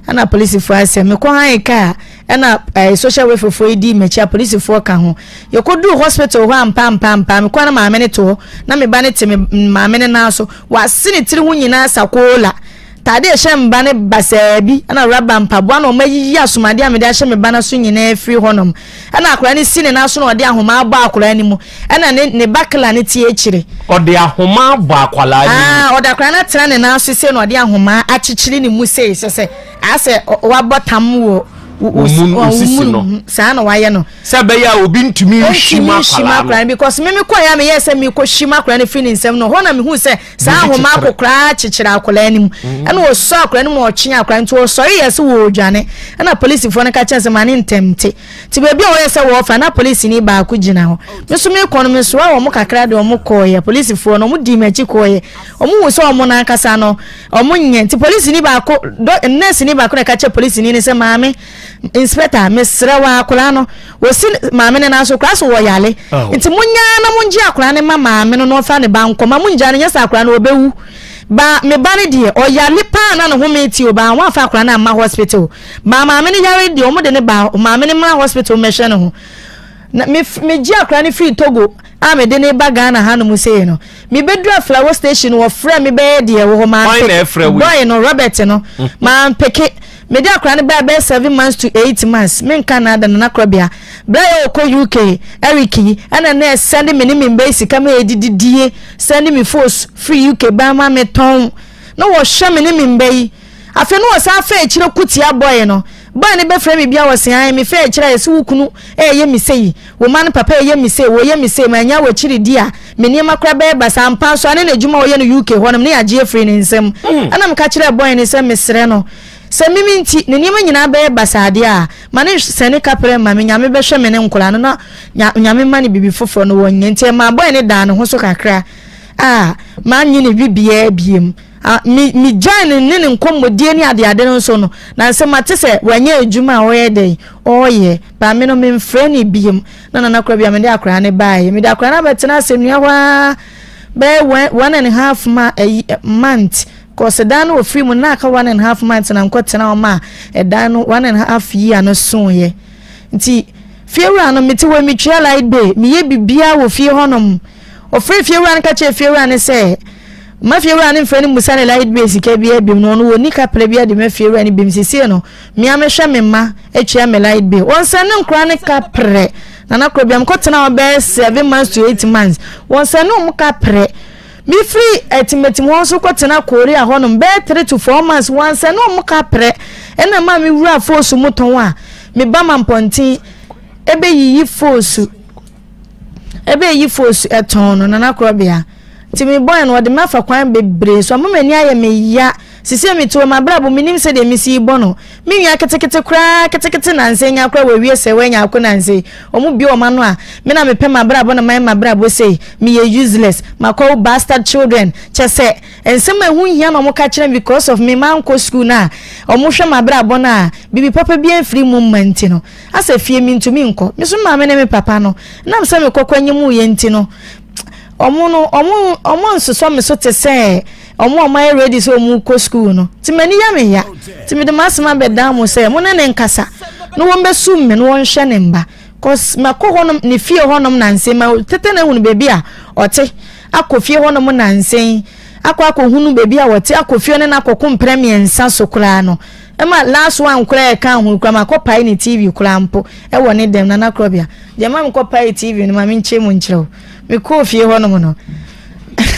ɛna polisifoɔ asɛ mekɔ han kaa ɛna ɛɛ social welfare foɔ yi di m'akyi a polisifoɔ ka ho yɛkɔduru hospital hɔ ampa ampa ampa mekɔ na maame no te hɔ na me ba no te me maame no nan so wase ne tiri ho nyinaa sakoola taade ɛhyɛ mba no basaa bi ɛna raba mpaboa na ɔma yiyi asomadeɛ a mede ahyɛ me ba no so nyinaa firi hɔnom ɛna akwadaa no si ne nan so na ɔde ahoma abɔ akwadaa no mu ɛna ne ne ba kela no te akyire. Ɔde ahoma abɔ akwadaa no mu. Aa ɔde akwadaa no atena ne nan so sei na ɔde ahoma akyekyere ne mu sei sɛ sɛ asɛ wabɔ tam wɔ wo mu sisi no saa na wayɛ no. Sɛ ɛbɛyɛ a obi ntumi nhwim akwadaa no. Because me me kɔ ya me yɛ sɛ me kɔ hwim akwadaa no firi ne nsam no hɔ na me hu sɛ saa ahoma akokoraa kyekyere akwadaa no mu mm. Ɛna ɔsɔ akwadaa no mu ɔtwe akwadaa nti ɔsɔre yɛ sɛ wɔredwane ɛna polisifoɔ no ka kyerɛ sɛ ma ne ntɛm te nti baabi a wɔyɛ sɛ wɔrefa na polisini baako gyina hɔ me nso mekɔ no mesoa wɔn kakra de wɔn kɔɔyɛ polisifoɔ no wɔn dii m'akyi kɔɔyɛ wɔn hu sɛ wɔn n'ankasa no wɔn nyɛ nti polisini baako dɔ nɛɛsini baako na ɛka kyerɛ polisini no sɛ maame Inspector, mesrɛ wo akwadaa no, wɔsi maame no nan so koraa so wɔyare. Nti monyaa na mongye akwadaa no ma maame no na ɔmfa ne ba nkɔ. Ma mongyaa no nyɛ sɛ akwadaa no ɔbɛwu. Ba me ba no deɛ ɔyare paa na ne home te o, ba wɔamfa akwadaa no amma hospital. Ba maame no yare deɛ wɔde ne ba maame no mmra hospital mmɛhwɛ ne ho. Na me megye akwadaa no firi Togo a mede ne ba Ghana hanom sei no. Mebɛduru Aflao station wɔfrɛ me bɛyɛ deɛ wɔ hɔ mampeke. Boy no Robert no mampeke. Mede akwadaa no bae bɛyɛ 7 months to 8 months, menka na ada Nana Korɔbea. Berɛ a yɛwɔ UK, Eric yi, ɛna na ɛsɛnde me ne me mba yi sika ma yɛdididie, sɛnde me fos firi UK ba ma metɔn. Na wɔhwɛ me ne me mba yi. Afei na wɔsan fa akyire ko tia boy no. Boy no bɛfrɛ me bia wɔse ae mefa akyire a yɛse wo kunu ɛɛyɛ me sei, wo ma no papa ɛɛyɛ me sei, wɔyɛ me sei, manya w'akyiri di a, me nneɛma koraa bɛyɛ basaa. Ampa nso a ne n'adwuma a ɔyɛ no UK hɔ nom ne yɛagye afiri ne nsam. Ɛna meka kyerɛɛ boy no sɛ mesrɛ no, sɛ mimi nti ne nneɛma nyinaa bɛyɛ basaa deɛ a, ma ne sɛne kaprɛ ma me, Nyame bɛhwɛ me ne nkwadaa no na Nyame ma no biribi foforɔ no wɔnyɛ. Nti ɛmaa boy no daa ne ho so kakra a mannye ne biribiara biem. Me megyae no ne ne nkɔmmɔdie ne adeade no nso no, na sɛ mate sɛ wanya adwuma a ɔyɛ dɛn ɔreyɛ, ba me no memfrɛ no biem. Na Nana Korabea mede akwadaa no baeɛ. Mede akwadaa no abɛtena asɛnnua hɔ ara bɛyɛ one and a half ma ayi month. Kɔsɛ dan no wɔfiri mu na aka 1½ months na nkɔtena hɔ ma ɛdan no 1½ year no soeɛ. Nti fiewura no mete hɔ metua light bill, meyɛ biribiara wɔ fie hɔnom. Ɔfrɛ fiewura no ka kyerɛ fiewura no sɛ M'afiewura no mfrɛ no mmusa ne light bill sika biara biom no ɔno ɔnni kaprɛ biara de ma fiewura no biom sesie no mea mehwɛ me mma atua me light bill wɔnsɛne nkora no kaprɛ Nana Korobea mekɔ tena hɔ bɛyɛ 7 months to 8 months wɔnsɛne wɔn kaprɛ mefiri atimatim hɔ nso kɔ tena Korea hɔnom bɛyɛ 3 to 4 months wɔnsɛne wɔn kaprɛ ɛna maa me wura foosu mu tɔn a meba ma mpɔnten ɛbɛyiyi foosu Ɛbɛyi foosu ɛtɔn no Nana Korɔbea nti me bɔɛ no ɔde me afa kwan bebree so ama m'ani ayɛ me ya sisei me te hɔ m'abrabɔ menim sɛdeɛ mesi bɔ no me nua ketekete koraa ketekete nansa nya koraa wawie sɛ wanya ako nansa yi ɔmo bue ɔmo ano a me na mepɛ m'abrabɔ na mayɛ m'abrabɔ sei meyɛ useless makɔwo bastard children kyɛ sɛ nsɛm a ɛho nhia na ɔmo ka kyerɛ me because of me mankɔ school no a ɔmo hwɛ m'abrabɔ no a biribi papa biara mfiri mu mma nti no Asɛ fie mentumi nkɔ. Me nso me maame ne me papa no, nam sɛ mekɔ kɔnyemuiɛ nti no, wɔn no, wɔn, wɔn nsosɔ me so te sɛ wɔn a wɔayɛ ready sɛ wɔn rekɔ sukuu no. Nti m'ani yɛ me ya. Nti mede m'asɛm abɛdan mo sɛ mo ne ne nkasa na wɔmmɛsum me na wɔnhwɛ ne mma. Cause makɔ hɔnom, ne fie hɔnom nansa yi, ma tete na ahunu baabi a ɔte, akɔ fie hɔnom nansa yi, akɔ akɔhunu baabi a ɔte, akɔ fie ne no akɔko mprɛ mmiɛnsa so koraa no. Ɛma last one koraa ɛka ho koraa makɔ pae ne TV koraa mpo ɛwɔ ne dɛm Nana Krɔbea deɛ ma mekɔ pae TV no ma menkyerɛ mu nkyerɛ wo mekɔɔ fie hɔ nom no.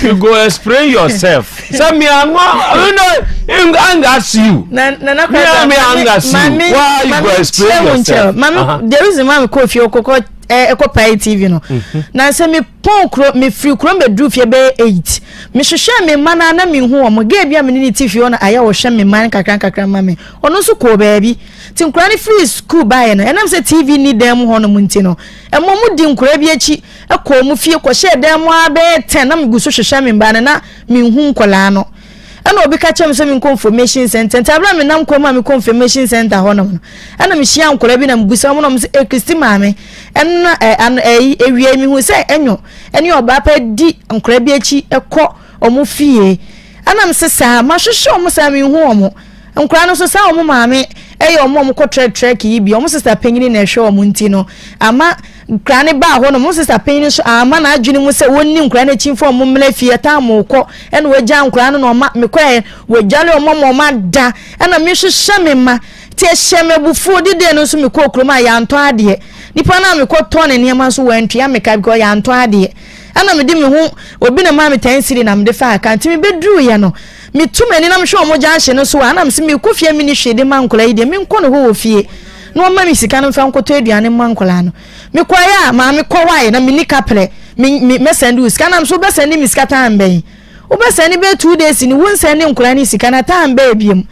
You go explain yourself. Sɛ mi anwa, you know, anger you. Na Nana Krɔbea me anger you. Why you go explain yourself? Mami, the reason why mekɔɔ fie kɔkɔ ɛkɔ pae TV no. Mhm. Na sɛ me pɔn kuro mefiri kuro mbɛduru fie bɛyɛ 8. Mehwehwɛɛ me mma no ara na menhu wɔn. Girl bi a me ne no te fie hɔ no ayɛ ɔhwɛ me mma no nkakrankakra ma me. Ɔno nso kɔɔ baabi. Nti nkwadaa no firii sukuu baeɛ no, ɛnam sɛ TV nni dan mu hɔnom nti no, ɛma wɔdi nkwadaa bi akyi kɔɔ wɔn fie kɔhyɛɛ dan mu ara bɛyɛ 10 na megu so hwehwɛ me mma no na menhu nkwadaa no. Ɛna obi ka kyerɛɛ me sɛ menkɔ information center. Nti abere a menam kwan mu a mekɔ information center hɔnom no, ɛna mehyia nkwadaa bi na mebisa wɔn na wɔn sɛ, eh, Kristi maame, ɛna ɛ, ano, ɛyi, awia yi mehu sɛ ɛnyo ɛne ɔbaa pa di nkwadaa bi akyi kɔ wɔn fie. Ɛna mese saa, mahwehwɛ wɔn saa menhu wɔn. Nkwadaa no nso saa wɔn maame yɛ wɔn a wɔkɔ trɛk trɛk yi bi, wɔn sista panyin na ɛhwɛ wɔn nti no, ama nkwadaa no baa hɔ no, wɔn sista panyin nso ama n'adwene mu sɛ wɔnni nkwadaa no akyi mfa wɔn mmra fie, ɛtaa mo kɔ, ɛna wɔagya nkwadaa no na ɔma mekɔɛ, wɔadwale wɔn ama wɔn ada, ɛna mehwehwɛ me mma. Nti ɛhyɛɛ me abufuo, didee no nso mekɔɔ kurom a yɛantɔ adeɛ. Nipa no a mekɔtɔɔ ne nneɛma nso wantua me ka because yɛantɔ adeɛ. Ɛna mede me ho, obi na maa me ten cedi na mede faa car. Nti mebɛduruiɛ no, metu m'ani na mehwɛ wɔn junction no so a, ɛna mese merekɔ fie a menni hwee de ma nkwadaa yi deɛ, menkɔ ne hɔ wɔ fie na ɔmma me sika no mfa nkɔtɔ aduane mma nkwadaa no. Mekɔeɛ a, maame kɔwae na menni kaprɛ, me, me, mɛsɛnde wo sika. Ɛna mese wobɛsɛnde me sika time bɛn? Wobɛsɛnde bɛyɛ 2 days ni, wonsɛnde nkwadaa no sika na time bɛɛ biom.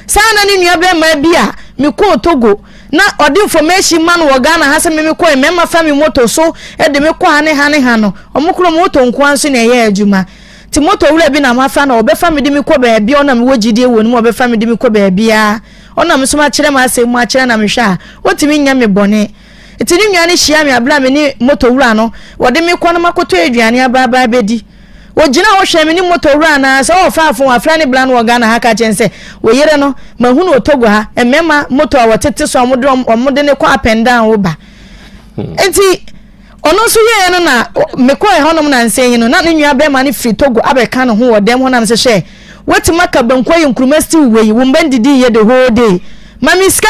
Saa na ne nua bɛɛma bi a me kɔɔ Togo na ɔde information ma no wɔ Ghana ha sɛ me me kɔɛ mɛɛma fa me moto so de me kɔ ha ne ha ne ha no ɔmo koro moto nkoa nso na ɛyɛ adwuma nti moto wura bi na mafa na ɔbɛfa me de me kɔ baabi ɔna me wɔ gyidie wɔ ne mu ɔbɛfa me de me kɔ baabiara ɔna me nso makyerɛ m'asɛm mu akyerɛ na mehwɛ a ɔntumi nyɛ me bɔne nti ne nua no hyia me abere a me ne moto wura no wɔde me kɔ no makɔtɔ aduane aba aba abɛdi. Ogyina hɔ hwɛ me ne motor wura no ara sɛ ɔɔfa afon wafrɛ ne bra no wɔ Ghana ha ka kyerɛ no sɛ wo yere no mahu no wɔ Togo ha mmarima motor a wɔtete so a wɔde wɔn wɔde no kɔ up and down wo ba nti ɔno nso yɛɛ no na mekɔɔ ɛhɔnom na nsɛn yi no na ne nua bɛrima no firi Togo abɛka ne ho wɔ dɛm hɔ nam sɛ hwɛ woatumi aka banku ayɛ nkuruma stew wei wo mba ndidi yɛ the whole day ma me sika.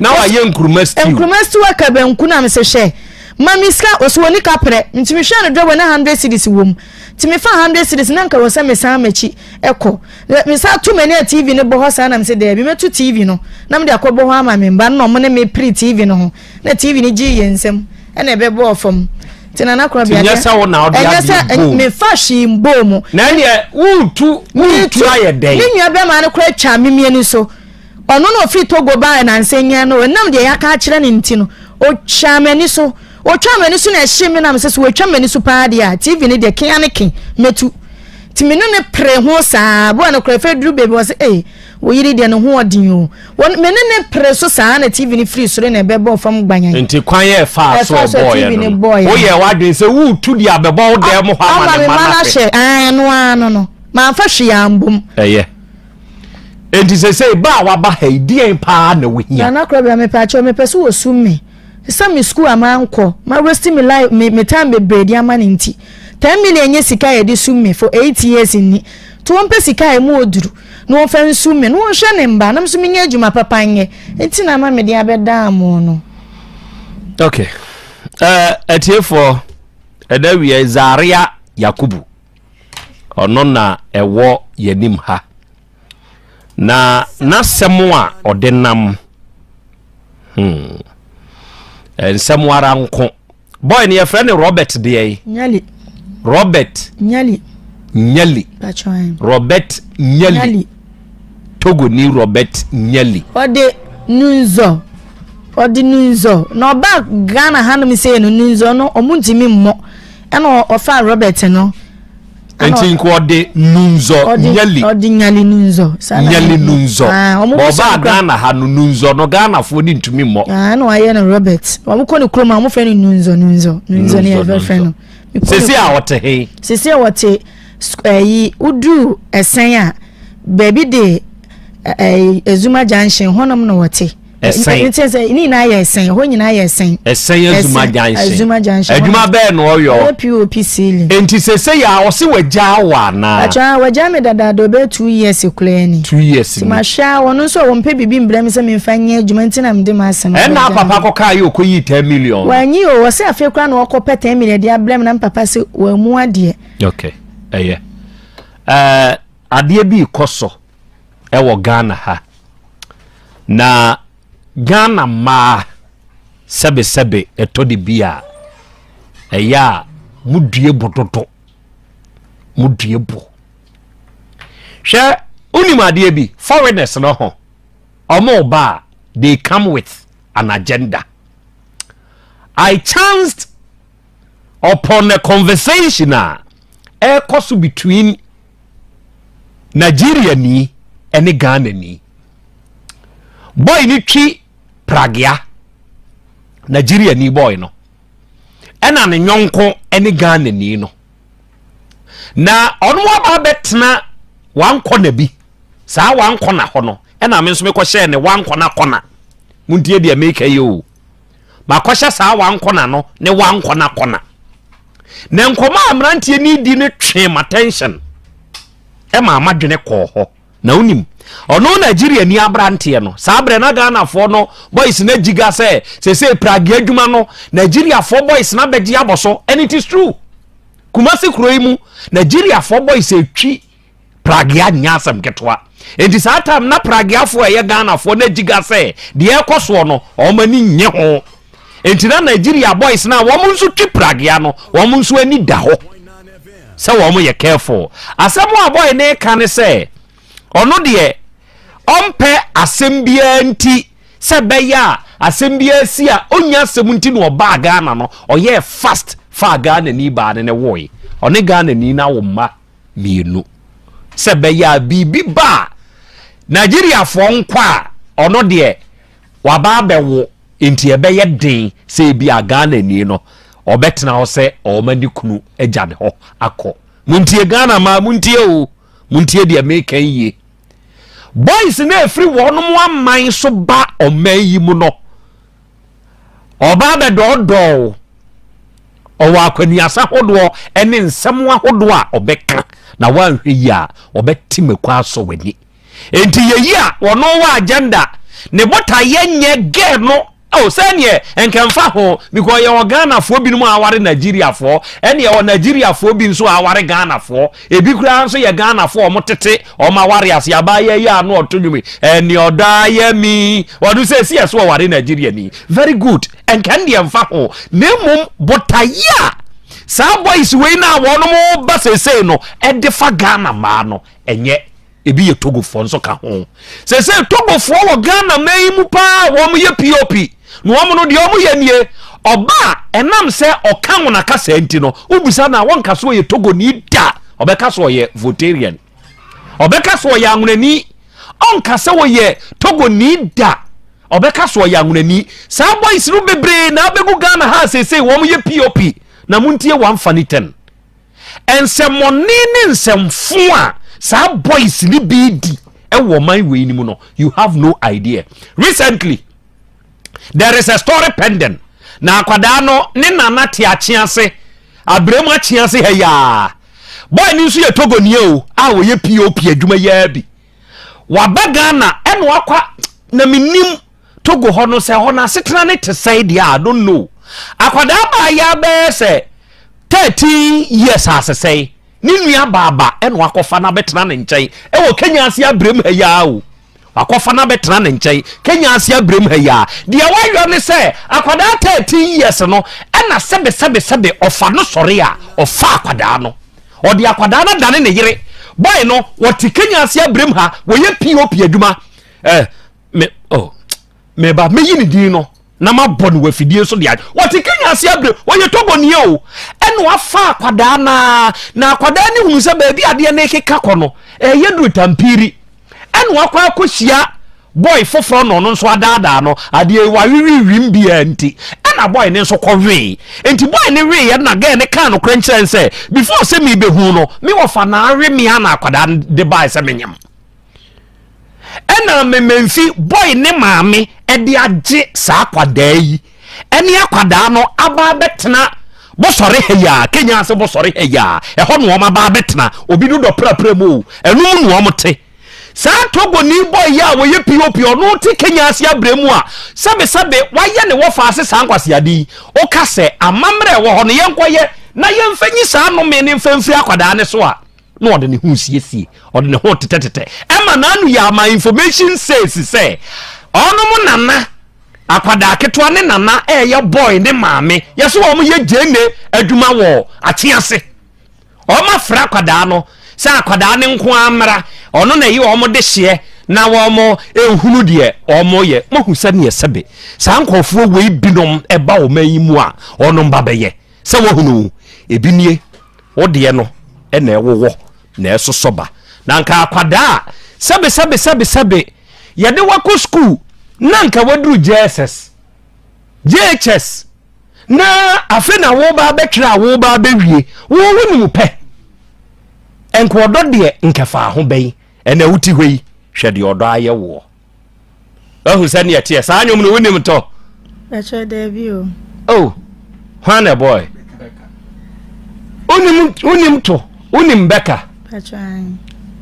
Na wayɛ nkuruma stew. Nkuruma stew aka banku na mese hwɛ ma me sika ɔsi wɔni kaprɛ nti me hwɛɛ no dwɔbɔ na hundred cedis wɔ mu nti me faa hundred cedis na nka wɔ sɛ me san makyi kɔ me san to m'ani a TV no bɔ hɔ saa na mese daabi mɛto TV no na mede akɔ bɔ hɔ ama me mba no na ɔmo ne me pere TV no ho na TV no gyee yɛn nsam ɛna ɛbɛbɔɔ fam nti nana korɔ bia deɛ ɛnyɛ sɛ me fa hwee mbɔɔ mu na ɛneɛ wotu wotu ayɛ dɛn me nua bɛma no koraa twa me mienu so. Ɔno na ɔfiri Togo baeɛ nansa yi ara no, ɛnam deɛ yɛaka akyerɛ no nti no, ɔtwaa m'ani so. Ɔtwaa m'ani so na ɛhyee me nam sɛ sɛ watwa m'ani so paa deɛ a, TV no deɛ kea ne ke, mɛtu. Nti me ne no peree ho saa, berɛ a no koraa afei duru baabi ɔse ei, wo yere deɛ ne ho ɔden o. Wɔn, me ne no peree so saa na TV no firi soro na ɛbɛbɔɔ fam gbanyan. Nti kwan a ɛfaa so Ɛfaa so a ɛbɔɔeɛ TV no no no, bɔɔeɛ no. woyɛɛ w'adwene sɛ woretu deɛ abɛbɔ wo dan mu hɔ ama Ama ne me mma mma no no ahwɛ. ahwɛ, aane, ɛno ara no no, mamfa hwee ambom. Ɛyɛ. Enti seesei ba a waba ha yi, deɛn paa na wohia? Nana Korabea, mepaakyɛw, mepɛ sɛ wɔsum me. Esiane me sukuu a mankɔ, ma waste me life, me, me time bebree de ama no nti. 10 million nyɛ sika a yɛde sum me for 8 years ni. Nti wɔmpɛ sika a ɛmu oduru na wɔmfa nsum me na wɔnhwɛ ne mba na nso menyɛ adwuma papa nyɛ, nti na ama mede abɛdaa mo no. Okay, atiefoɔ, ɛda wie Zaria Yakubu, ɔno na ɛwɔ yɛnim ha na n'asɛm a ɔde nam nsɛm ara nko. Boy no yɛfrɛ no Robert deɛ yi? Nyali. Robert Nyali. Nyali. Patron. Robert Nyali. Nyali. Togo ni Robert Nyali. Ɔde Nunzɔ, ɔde Nunzɔ na ɔba Ghana hanom sɛ no Nunzɔ no ɔmo ntumi mmɔ, ɛna ɔfa Robert no. Ɛna Nti nko ɔde Nunzɔ ɔde Nyali. Ɔde Nyali Nunzɔ saa na Nyali Nunzɔ. Ah, ɔmo Bɔ busa ɔbaa no kora. Ghana ha no, Nunzɔ no Ghanafoɔ ne ntumi mmɔ. Ah, ɛna wayɛ no Robert. Ɔmo kɔ ne kurom a, ɔmo frɛ no Nunzɔ, Nunzɔ, Nunzɔ ne Nunzɔ, yɛfrɛ Nunzɔ. no. Mekɔ ne Sesi a kurom. ɔte he? Sisi a wɔte ɛyi, woduru Ɛsɛn a, baabi de ɛyi Ezuma Junction hɔnom na wɔte. Ɛsɛn. Nti sɛ ne nyinaa yɛ Ɛsɛn, hɔ nyinaa yɛ Ɛsɛn. Ɛsɛn Azuma Ɛsɛn, Junction. Azuma Junction. Adwuma bɛɛ na ɔyɔ? Ɔyɛ POP ceiling. Nti sese yɛ a ɔse wagyaa wɔ anaa? Atwa wagya me dadaada, ɔbɛyɛ 2 years koraa ni. 2 years Nti ni. mahwɛ a, ɔno nso a wɔmpɛ biribi mbrɛ me sɛ memfa nyɛ adwuma, nti na mede m'asɛm Ɛna abɛgya papa no. kɔkaa yɛ ɔkɔyii 10 million no. Wanyi o, wɔ sɛ afei koraa na wɔkɔpɛ 10 million de abrɛ me, na me papa sɛ wɔamu adeɛ. Okay, ɛyɛ adeɛ bi kɔ so ɛwɔ Ghana ha na Ghana mmaa, sɛbesɛbe, ɛtɔ de bi a ɛyɛ a mudue bo dodo, mudue bo. Hwɛ, wonim adeɛ bi, foreigners no ho ɔmo ba a, they come with an agenda. I chanced upon a conversation a ɛrekɔ so between Nigeria ni ɛne Ghana ni. Boy ni twi pragea, Nigeria ni boy no, ɛna ne nyɔnko ɛne Ghana ni no, na ɔno aba abɛtena one corner bi. Saa one corner hɔ no, ɛna me nso mekɔhyɛɛ ne one corner corner. Montie deɛ meka yi o. Makɔhyɛ saa one corner no ne one corner corner na nkɔmɔ a mmeranteɛ ni di no twee m'attention ɛma amadwene kɔɔ hɔ. Na wonim ɔno Nigeria ni aberanteɛ no, saa berɛ na Ghanafoɔ no boys no agyiga sɛ sɛsɛ pragea adwuma no, Nigeriafoɔ boys no abɛgye abɔ so. And it is true, Kumasi kuro yi mu, Nigeriafoɔ boys etwi pragea nyɛ asɛm ketewa. Nti saa time na prageafoɔ a ɛyɛ Ghanafoɔ no agyiga sɛ deɛ ɛkɔ soɔ no, wɔn ani nye ho. Nti na Nigeria boys no a wɔn nso twi pragea no, wɔn nso ani da hɔ sɛ wɔn yɛ careful. Asɛm a boy ne ka ne sɛ ɔno deɛ ɔmpɛ asɛm biara, nti sɛ bɛyɛ a asɛm biara si a ɔnya asɛm, nti na ɔbaa Ghana no, ɔyɛɛ fast faa Ghana ni baa ne ne woe. Ɔne Ghana ni na awo mma mmienu sɛ bɛyɛ a biribi ba a Nigeriafoɔ nkɔ a, ɔno deɛ waba abɛwo, nti ɛbɛyɛ den sɛ ebi a Ghana ni no ɔbɛtena hɔ sɛ ɔma ne kunu agya ne hɔ akɔ. Muntie, Ghana ma muntie o, muntie deɛ meka yie. Boys na efiri wɔn aman so ba ɔman yi mu no, ɔba abɛdɔɔdɔɔ, ɔwɔ akwanuasa ahodoɔ ne nsɛm ahodoɔ a ɔbɛka na wanhwɛ yi a ɔbɛte mako asɔ w'ani. Nti yɛyi a ɔno wɔ agenda, ne botaeɛ nyɛ girl no. Oh, sɛneɛ nkɛmfa ho, because yɛwɔ Ghanafoɔ binom a aware Nigeriafoɔ, ɛne yɛwɔ Nigeriafoɔ bi nso a aware Ghanafoɔ. Ebi koraa nso yɛ Ghanafoɔ a ɔmo tete ɔmo aware ase. Abaayɛ yi a no ɔto nwom ɛne ɔdɔ ayɛ mi, ɔno sɛ esi ɛso ɔware Nigeria ni. Very good, nkɛn deɛ mfa ho, na mmom botaeɛ a saa boys wei na wɔn ba seesei no ɛde fa Ghana mmaa no, ɛnyɛ ebi yɛ Togofoɔ nso ka ho. Sese Togofoɔ wɔ Ghana man yi mu paa, wɔn yɛ POP na wɔn no deɛ wɔn yɛ nie. Ɔba a ɛnam sɛ ɔka wɔn akasa nti no, wobisa na wɔnka so ɔyɛ Togoni da, ɔbɛka so ɔyɛ Voltarian, ɔbɛka so ɔyɛ Anwonani. Ɔnka sɛ ɔyɛ Togoni da, ɔbɛka so ɔyɛ Anwonani. Saa boys no bebree na abɛgu Ghana ha seesei wɔn yɛ POP. Na montie one funny thing, nsɛmmɔne ne nsɛmfo a saa boys ni bi di ɛwɔ ɔman wei ni mu no, you have no idea. Recently there is a story pending na akwadaa no ne nana te akye ase. Abrɛ mu akye ase ha yi ara. Boy no nso yɛ Togonie o, a ɔyɛ POP adwuma yi ara bi. Waba Ghana ɛna wakɔ na menim Togo hɔ no sɛ hɔ no asetena ne te sɛe deɛ a, I don't know. Akwadaa baa yi abɛyɛ sɛ 13 years asesɛe. Ne nua baaba ɛna wakɔfa no abɛtena ne nkyɛn ɛwɔ Kenya ase abrɛ mu ha yi ara o. Wakɔfa no abɛtena ne nkyɛn Kenya ase abrɛm ha yi ara. Deɛ wayɔ ne sɛ akwadaa 13 years no ɛna sɛbe sɛbe sɛbe ɔfa no sɔre a ɔfa akwadaa no. Ɔde akwadaa no adane ne yere. Boy no wɔte Kenya ase abrɛm ha wɔyɛ POP adwuma. Eh, me oh, meba meyi ne din no na mabɔ no wɔ afidie so de wɔte Kenya ase abere wɔyɛ Togonie o ɛna wafa akwadaa naa na akwadaa ne hunu sɛ baabi adeɛ no rekeka kɔ no ɛyɛ duru tampiri ɛna wakɔ akɔhyia boy foforɔ na ɔno nso adaadaa no adeɛ wawewe wim biara nti ɛna boy ne nso kɔwee nti boy ne weeɛ na girl ne kaa nokorɛ nkyerɛ sɛ before sɛ mebɛhu no me wɔfa na awe me ana akwadaa de bae sɛ menyam Ɛna Memenfi boy ne maame de agye saa akwadaa yi ɛne akwadaa no aba abɛtena bɔsɔre ha yi a Kenya ase bɔsɔre ha yi a ɛhɔ na wɔn aba abɛtena obi no dɔ prapra mu o ɛno mu na wɔn te saa Togoni boy yi a wɔyɛ POP ɔno te Kenya ase abrɛ mu a sɛbesɛbe wayɛ ne wɔfa ase saa nkwaseade yi woka sɛ amammerɛ ɛwɔ hɔ no yɛnkɔyɛ na yɛmfa nyi saa nnome ne mfa mfiri akwadaa ne so a na ɔde ne ho siesie ɔde ne ho tetɛtetɛ ɛma n'ano yɛ ama information says sɛ ɔnom nana akwadaa ketewa ne nana ɛyɛ boy ne maame yɛsɛ wɔn yɛ gyene adwuma wɔ akyease wɔn afra akwadaa no sɛ akwadaa ne nko amra ɔno na ɛyɛ wɔn de hyeɛ na wɔn ehunu deɛ wɔn yɛ mohu sɛ neɛ sɛbe saa nkurɔfoɔ wei binom ɛba wɔn ayi mu a wɔn ba bɛyɛ sɛ wɔhunu ebi nie. Wo deɛ no na ɛwowɔ na ɛsosɔ ba. Na anka akwadaa a sɛbe sɛbe sɛbe sɛbe yɛde wakɔ sukuu na anka waduru JSS, JHS na afe na woba abɛtwerɛ a woba abɛwie wo wonim pɛ nka ɔdɔ deɛ nkɛfaa ho bɛn ɛna wote hɔ yi hwɛ deɛ ɔdɔ ayɛ woɔ. Wahu sɛ neɛ teɛ saa nnwom no wonim tɔ? Ɛkyɛ daabi o. Oh, hwan na ɛbɔɛ? Wonim wonim to wonim bɛka?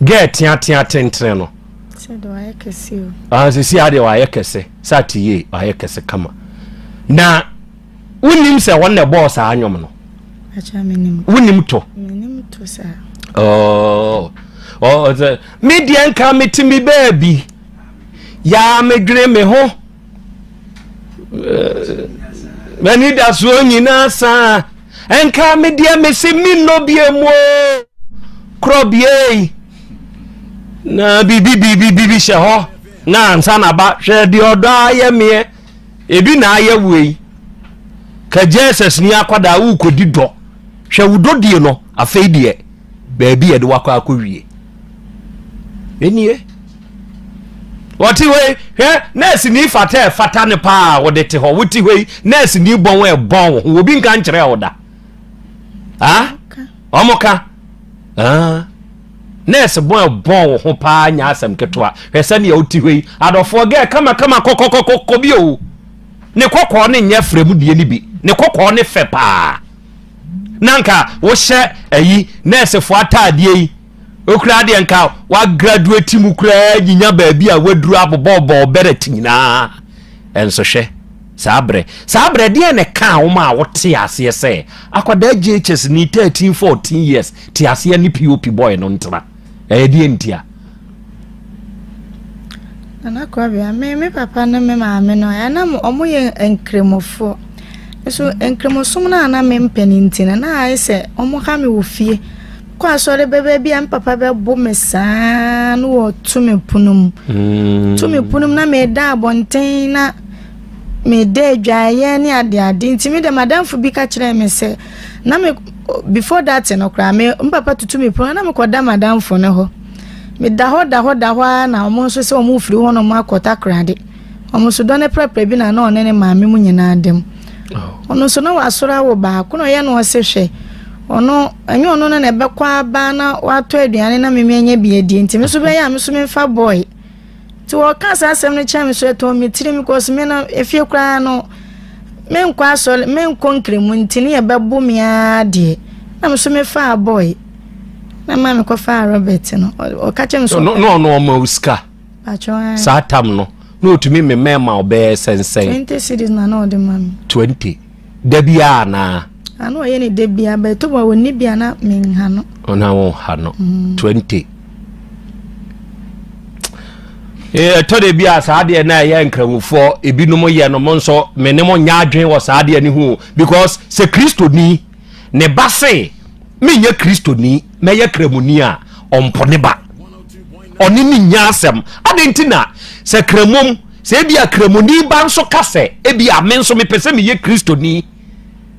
Gɛɛ teatea tentene no. Sɛ de wayɛ kɛse o. Ah, sisi adeɛ wayɛ kɛse sɛ ate yie wayɛ kɛse kama. Na wonim sɛ wɔn na ɛbɔɔ saa nnwom no? Wonim to? Menim to saa. Oh, oh, sɛ me deɛ nka mete me baabi yaa medwene me ho m'ani da soɔ nyinaa saa nka me deɛ mese mennɔ bie mu o korɔ biei na biribi biribi biribi hyɛ hɔ na ansa na ba hwɛ deɛ ɔdɔ ayɛ meɛ ebi na ayɛ wei ka jesus ni akwadaa wokɔdi dɔ hwɛ wo dɔdie no afei deɛ baabi yɛde wakɔ akɔwie ɛnie wɔte hɔ yi hwɛ nɛɛse ni fata ɛfata ne paa wɔde te hɔ wote hɔ yi nɛɛse ni bɔn ɛbɔn wo ho obi nka nkyerɛ wo da ah wɔn ka ah nɛɛse bɔn ɛbɔn wo ho paa nya asɛm ketewa hwɛ sɛnea wote hɔ yi adɔfoɔ gɛɛ kamakama kɔkɔkɔkɔ bi o ne kɔkɔɔ ne nyɛ frɛ mu deɛ ne bi ne kɔkɔɔ ne fɛ paa na nka wohyɛ ayi nɛɛsefoɔ ataadeɛ yi okura deɛ nka wagraduate mu koraa nyinya baabi a waduru abobɔbɔ bɛrɛt nyinaa ɛnso hwɛ saa berɛ saa berɛ deɛ na ɛkaa wo ma a wote aseɛ sɛ akwadaa JHS ni 13 14 years te aseɛ ne POP boy no ntena ɛyɛ deɛ ntia Nana Kwabea, me me papa ne me maame no, ɛyɛ na wɔn yɛ nkramofoɔ. Nso nkramosom no a na mempɛ no nti no, na ayɛ sɛ wɔha me wɔ fie. Kɔ asɔre bɛbɛ bi a me papa bɛbo me saa na wɔto me pono mu. Mm. To me pono mu na meda abɔnten na meda adwaeɛ ne adeade. Nti me de madamfo bi ka kyerɛɛ me sɛ na me before that no koraa me me papa tutu me pono na mekɔda madamfo no hɔ. Meda hɔ da hɔ da hɔ ara na wɔn nso sɛ wɔn refiri hɔ nom akɔ Takoradi. Wɔn nso dɔ ne prɛprɛ bi na na ɔne ne maame mu nyinaa da mu. Oh. Ɔno nso na wasɔre awo baako na ɔyɛ no ɔse hwɛ ɔno ɛnyɛ ɔno no na ɛbɛkɔ aba na watɔ aduane na meme anya bi adie nti me nso bɛyɛ a me nso memfa boy. Nti wɔka saa asɛm no kyerɛ me so ɛtɔɔ me tirim because me no efie koraa no. menkɔ asɔre menkɔ nkremu nti ne yɛbɛbo me ara deɛ na me nso mefaa boy na maa mekɔfaa Robert no ɔka kyerɛ me sɛ ɔno ɔno ɔma wo sika saa tam no na ɔtumi memɛ ma ɔbɛyɛ sɛnsɛn 20 cedis na na ɔde ma me 20 da biara anaa Ana ɔyɛ ne da biara bɛtɔ mu a ɔnni bi a na menha no ɔna wonha no 20 ɛtɔ da bi a saa deɛ na ɛyɛ nkramofoɔ ebinom yɛ no mo nso me ne mo nyɛ adwene wɔ saa deɛ no ho because sɛ kristoni ne ba se menyɛ kristoni mɛyɛ kramoni a ɔmpo ne ba ɔne ne nya asɛm adɛn nti na sɛ kramom sɛ ebi a kramoni ba nso ka sɛ ebi a me nso mepɛ sɛ meyɛ kristoni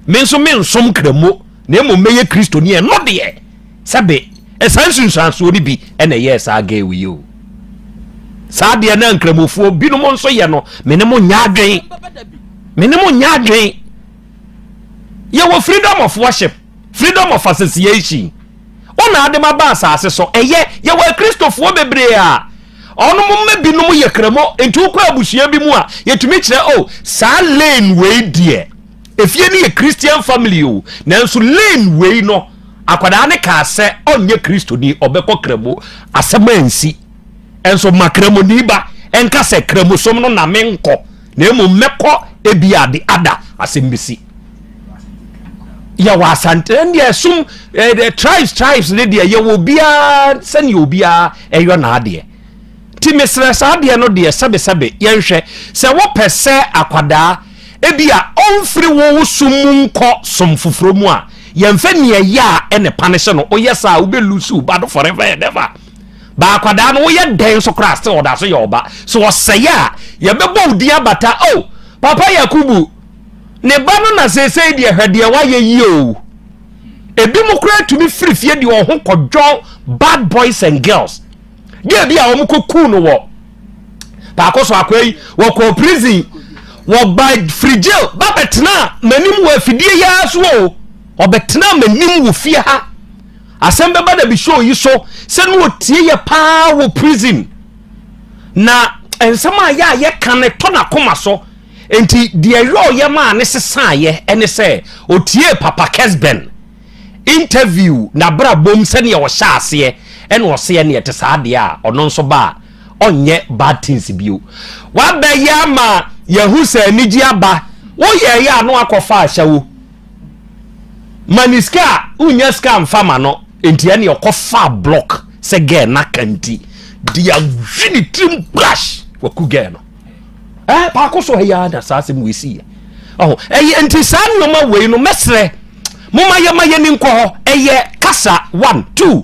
me nso mensom kramo na mmom mɛyɛ kristoni ɛno deɛ Sɛbe, saa nsunsuansoɔ no bi na ɛyɛɛ saa girl yi o. Saa deɛ na nkramofoɔ binom nso yɛ no, me ne mo nyɛ adwen. Me ne mo nyɛ adwen. Yɛwɔ freedom of worship, freedom of association. Wo na ade ma ba asase so. Ɛyɛ, yɛwɔ akristofoɔ bebree a ɔnom mma binom yɛ kramo. Nti wokɔ abusua bi mu a, yɛtumi kyerɛ, oh, saa lane wei deɛ, efie no yɛ Christian family o, nanso lane wei no, Akwadaa no kaa sɛ ɔnyɛ Kristoni, ɔbɛkɔ Kramo. Asɛm ansi. Nso ma Kramoni ba nka sɛ Kramosom no na menkɔ, na mmom mɛkɔ ebia de ada asɛm bɛsi. Yɛwɔ Asante ɛndeɛ ɛsom eh, tribes tribes ne deɛ yɛwɔ obiara sɛdeɛ obiara ɛyɔ n'adeɛ. Nti mesrɛ saa adeɛ no deɛ sɛbesɛbe yɛnhwɛ sɛ wopɛ sɛ akwadaa ebia ɔmfiri wo som mu nkɔ som foforɔ mu a yɛmfa nea ɛyɛ a ɛna punish no woyɛ saa a wobɛ lose wo ba no forever and ever ba akwadaa no woyɛ dɛn so koraa still ɔda so yɛ ɔba so ɔsɛe a yɛbɛbɔ wo din abata oh papa Yakubu ne ba no na seesei deɛ hwɛ deɛ wayɛ yi o ebi mo koraa tumi firi fie deɛ ɔho kɔdwɔn bad boys and girls Girl bi a wɔn kɔ kuu no wɔ paako so akɔa yi wɔkɔɔ prison wɔba firi jail ba bɛtena m'anim wɔ afidie yi ara so o ɔbɛtena m'anim wɔ fie ha asɛm bɛba da bi show yi so sɛ no ɔtie yɛ paa wɔ prison na nsɛm a yɛ a yɛka no tɔ n'akoma so nti deɛ ɛyɛ ɔyɛ maa ne sesaeɛ ɛne sɛ ɔtie papa Kesben interview n'abrabom sɛnea ɔhyɛ aseɛ ɛna ɔse ɛne ɛte saa deɛ a ɔno nso ba a ɔnyɛ bad things bio wabɛyɛ ama yɛhu sɛ anigye aba woyɛɛyɛ a no akɔfa ahyɛwo ma ne sika a wonya sika mfa ma no nti ɛne ɔkɔfa block sɛ girl n'aka nti de awi ne tirim brush waku girl no Eh, paako so ha yi ara na saa asɛm wei si yɛ. Ɔho, ɛyɛ nti saa nneɛma wei no mɛsrɛ moma yɛma yɛni nkɔ hɔ. Ɛyɛ kasa one, two,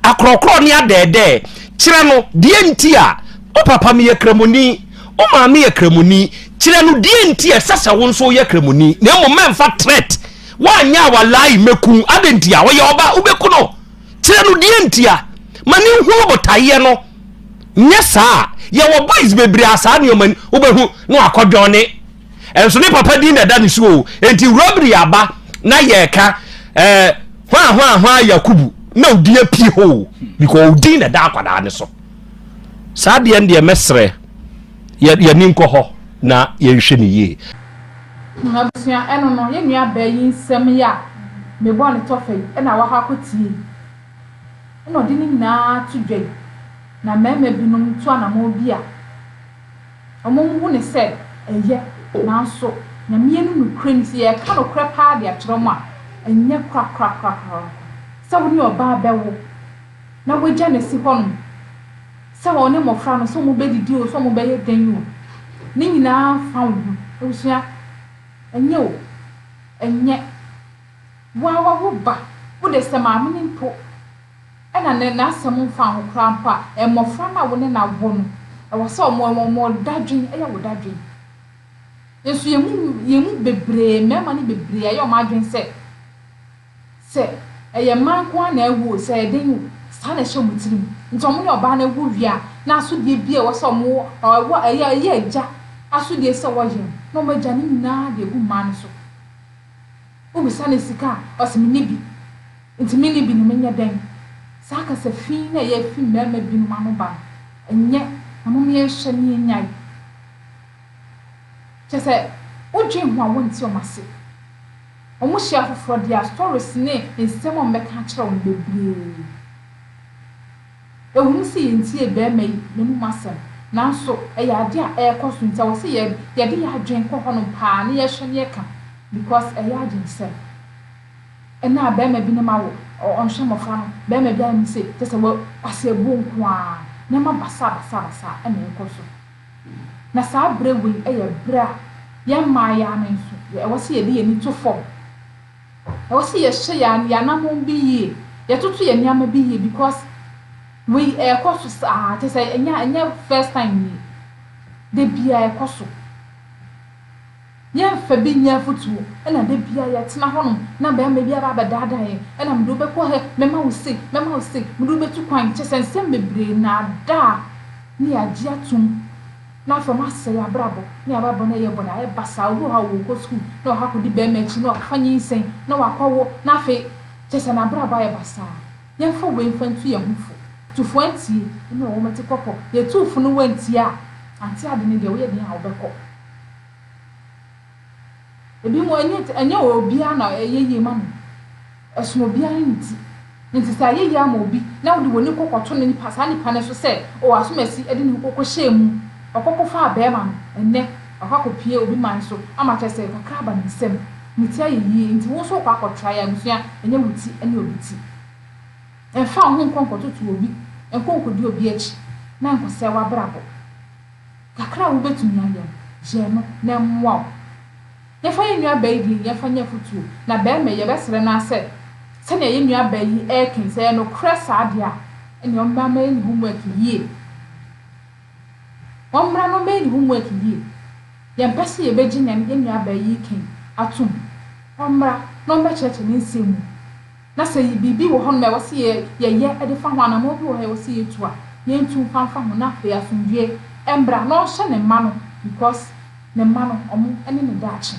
akorɔkorɔ ne adɛɛdɛɛ. Kyerɛ no deɛ nti a wo papa meyɛ kramoni, wo maame yɛ kramoni. Kyerɛ no deɛ nti a ɛsɛ sɛ wo nso woyɛ kramoni. Na mmom mɛmfa threat. Woanyɛ a walai mɛku. Adɛn nti a? Ɔyɛ ɔba, wobɛku no. Kyerɛ no deɛ nti a. Ma ne nhunu botaeɛ no. Nyɛ saa a, yɛwɔ boys bebree a saa nneɛma ni wobɛhu na wakɔdwɔn ne ɛnso ne papa din na ɛda ne so o. Enti robbery aba na yɛreka ɛɛ hwaa hwaa hwaa Yakubu na odi apue hɔ o because odin na ɛda akwadaa ne so. Saa deɛ no deɛ mɛsrɛ yɛ yɛni nkɔ hɔ na yɛnhwɛ ne yie. Abusua ɛno no yɛn nua baa yi nsɛm yi a mebɔɔ ne tɔfa yi ɛna wakɔ akɔtie yi. Ɛnna ɔde ne nyinaa to dwa yi, na mmarima binom tu anammɔn bi a wɔhu no sɛ ɛyɛ, nanso Nyame anim nokorɛ ni, sɛ yɛreka nokorɛ paa de akyerɛ wɔn a, ɛnyɛ korakorakorakora sɛ wo ne ɔbaa bɛwo na woagya no asi hɔnom sɛ ɔne mmɔfra no, sɛ wɔbɛdidi o, sɛ wɔbɛyɛ dɛn o, ne nyinaa mfa wo ho. Abusua, ɛnyɛ o, ɛnyɛ. Wo ara wo ba, wo de sɛ maame no mpo na ne n'asɛm mfa ho koraa mpo a, mmɔfra no a wo ne no awo no, ɛwɔ sɛ wɔn wɔn dadwen yɛ wo dadwen. Nso yɛn mu yɛn mu bebree, mmarima no bebree ayɛ wɔn adwene sɛ, sɛ ɛyɛ mmaa nko ara na awu o, sɛ ɛyɛ dɛn o, saa na ɛhyɛ wɔn tirim. Nti wɔn ne ɔbaa no awu wie a, na asodie bi a ɛwɔ sɛ wɔn ɛwɔ ɛyɛ ɛyɛ agya asodie sɛ wɔyɛ no, na wɔagya ne nyinaa de agu mmaa no so. Wobisa no sika a, ɔse menni bi. Nti menni bi no menyɛ dɛn? Saa kasa fi no a ɛyɛ fi mmarima binom ano ba no, ɛnyɛ, na mom yɛnhwɛ na yɛnyae. Kyerɛ sɛ, wo. Wodwen ho a wonte wɔn ase. Wɔn hyia afoforɔ deɛ a stories ne nsɛm a wɔbɛka akyerɛ wɔn bebree. Ɛwom sɛ yɛntiee barima yi n'anom asɛm, nanso ɛyɛ adeɛ a ɛrekɔ so nti ɛwɔ sɛ yɛde yɛn adwene kɔ hɔnom paa na yɛhwɛ na yɛka because ɛyɛ adwensɛm. Ɛna a barima binom awo, ɔnhwɛ mmɔfra no, barima bi ayɛ me sei, kyerɛ sɛ wɔ kwaseabuo nko ara, nneɛma basaa basaa basaa na ɛrekɔ so. Na saa berɛ wei yɛ berɛ a yɛn mmaayaa no nso, ɛwɔ sɛ yɛde yɛn ani to fam. Ɛwɔ sɛ yɛhyɛ yɛn yɛn anammɔn bi yie, yɛtoto yɛn nneɛma bi yie because wei ɛrekɔ so saa, kyerɛ sɛ ɛnyɛ ɛnyɛ first time nie. Da biara ɛkɔ so. Yɛmfa bi nyɛ afotuo, ɛna da biara yɛtena hɔnom na barima bi aba abɛdaadaa yɛn, ɛna mede wo bɛkɔ ha, mɛma wo sei, mɛma wo sei, mede wo bɛtu kwan, kyerɛ sɛ nsɛm bebree, nnaadaa ne yɛagye atom na afei wɔasɛe yɛn abrabɔ, na yɛn abrabɔ no yɛ bɔne, ayɛ basaa, obi wɔ hɔ a ɔkɔ sukuu na wakɔ akɔdi barima akyi na wakɔfa nyinsɛn na wakɔwo na afei kyerɛ sɛ n'abrabɔ ayɛ basaa. Yɛmfa wei mfa ntu yɛn ho fo. Tufo antie ne wɔn ti kɔkɔ, yɛtuu fo no wantie a, ante ade no deɛ woyɛ den a wobɛkɔ. Ebinom, ɛnyɛ ɛnyɛ obiara na ɛyɛ yie ma no. Ɛsono obiara ne ne ti. Nti sɛ ayɛ yie ama obi na wode w'ani kɔ kɔto ne nipa saa nipa no so sɛ oh asomasi de ne ho kɔhyɛɛ mu, ɔkɔ kɔfaa barima no, ɛnnɛ wakɔ akɔpue obi man so ama kyerɛ sɛ kakra aba ne nsam, ne ti ayɛ yie nti wo nso wokɔ akɔ try a abusua ɛnyɛ wo ti ne obi ti. Mfa wo ho nkɔ nkɔtoto obi, nkɔ nkɔdi obi akyi na nkɔsɛe w'abrabɔ. Kakra a wubetumi ayɛ no, yɛ no na ɛmmoa wo. Yɛmfa yɛn nuabaa yi din, yɛmfa nyɛ afotuo. Na barima yi, yɛbɛsrɛ no ara sɛ, sɛdeɛ yɛn nuabaa yi reka yi, sɛ ɛyɛ nokorɛ saa deɛ a, ɛnneɛ ɔmmra mmɛyɛ ne homework yie. Ɔmmra na ɔmmɛyɛ ne homework yie. Yɛmpɛ sɛ yɛbɛgye nea yɛn nuabaa yi reka yi atom. Ɔmmra na ɔmmɛkyerɛkyerɛ ne nsɛm mu. Na sɛ biribi wɔ hɔnom a ɛwɔ sɛ yɛyɛ de fa ho, anammɔn bi wɔ hɔ a ɛwɔ sɛ yɛtu a, yɛntu mfa mfa ho na afei asomdwoeɛ mmra na ɔnhyɛ ne mma no because ne mma no ɔmo ne ne daakye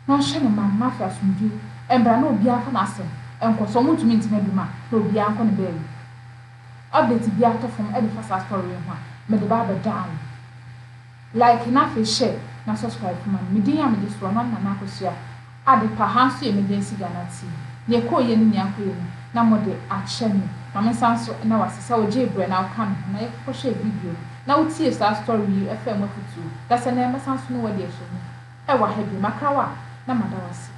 na ɔnhyɛ ne mma no na afei asomdwoeɛ mmra na obiara mfa n'asɛm nkɔ sɛ ɔmo ntumi ntena bi mu a na obiara nkɔ ne baabi. Update biara tɔ fam de fa saa story yi ho a mede ba abɛdaa wo. Like na afei share na subscribe ma me. Me din a mede soɔ no Nana Akosua Adepa ha nso yɛ Emergency Ghana TV. Nea ɛkɔɔ yie ne nea ankɔ yie no na mode akyɛ me. Ma me nsa nso nna wo ase sɛ wogyee berɛ na wokaa me ho na yɛkɔhwɛɛ video no na wotiee saa story yi faa mu afotuo. Dasɛ nnɛ mɛsan nso ne wo adi ahyɛmu wɔ ha bio. Makra wo a na mada wo ase.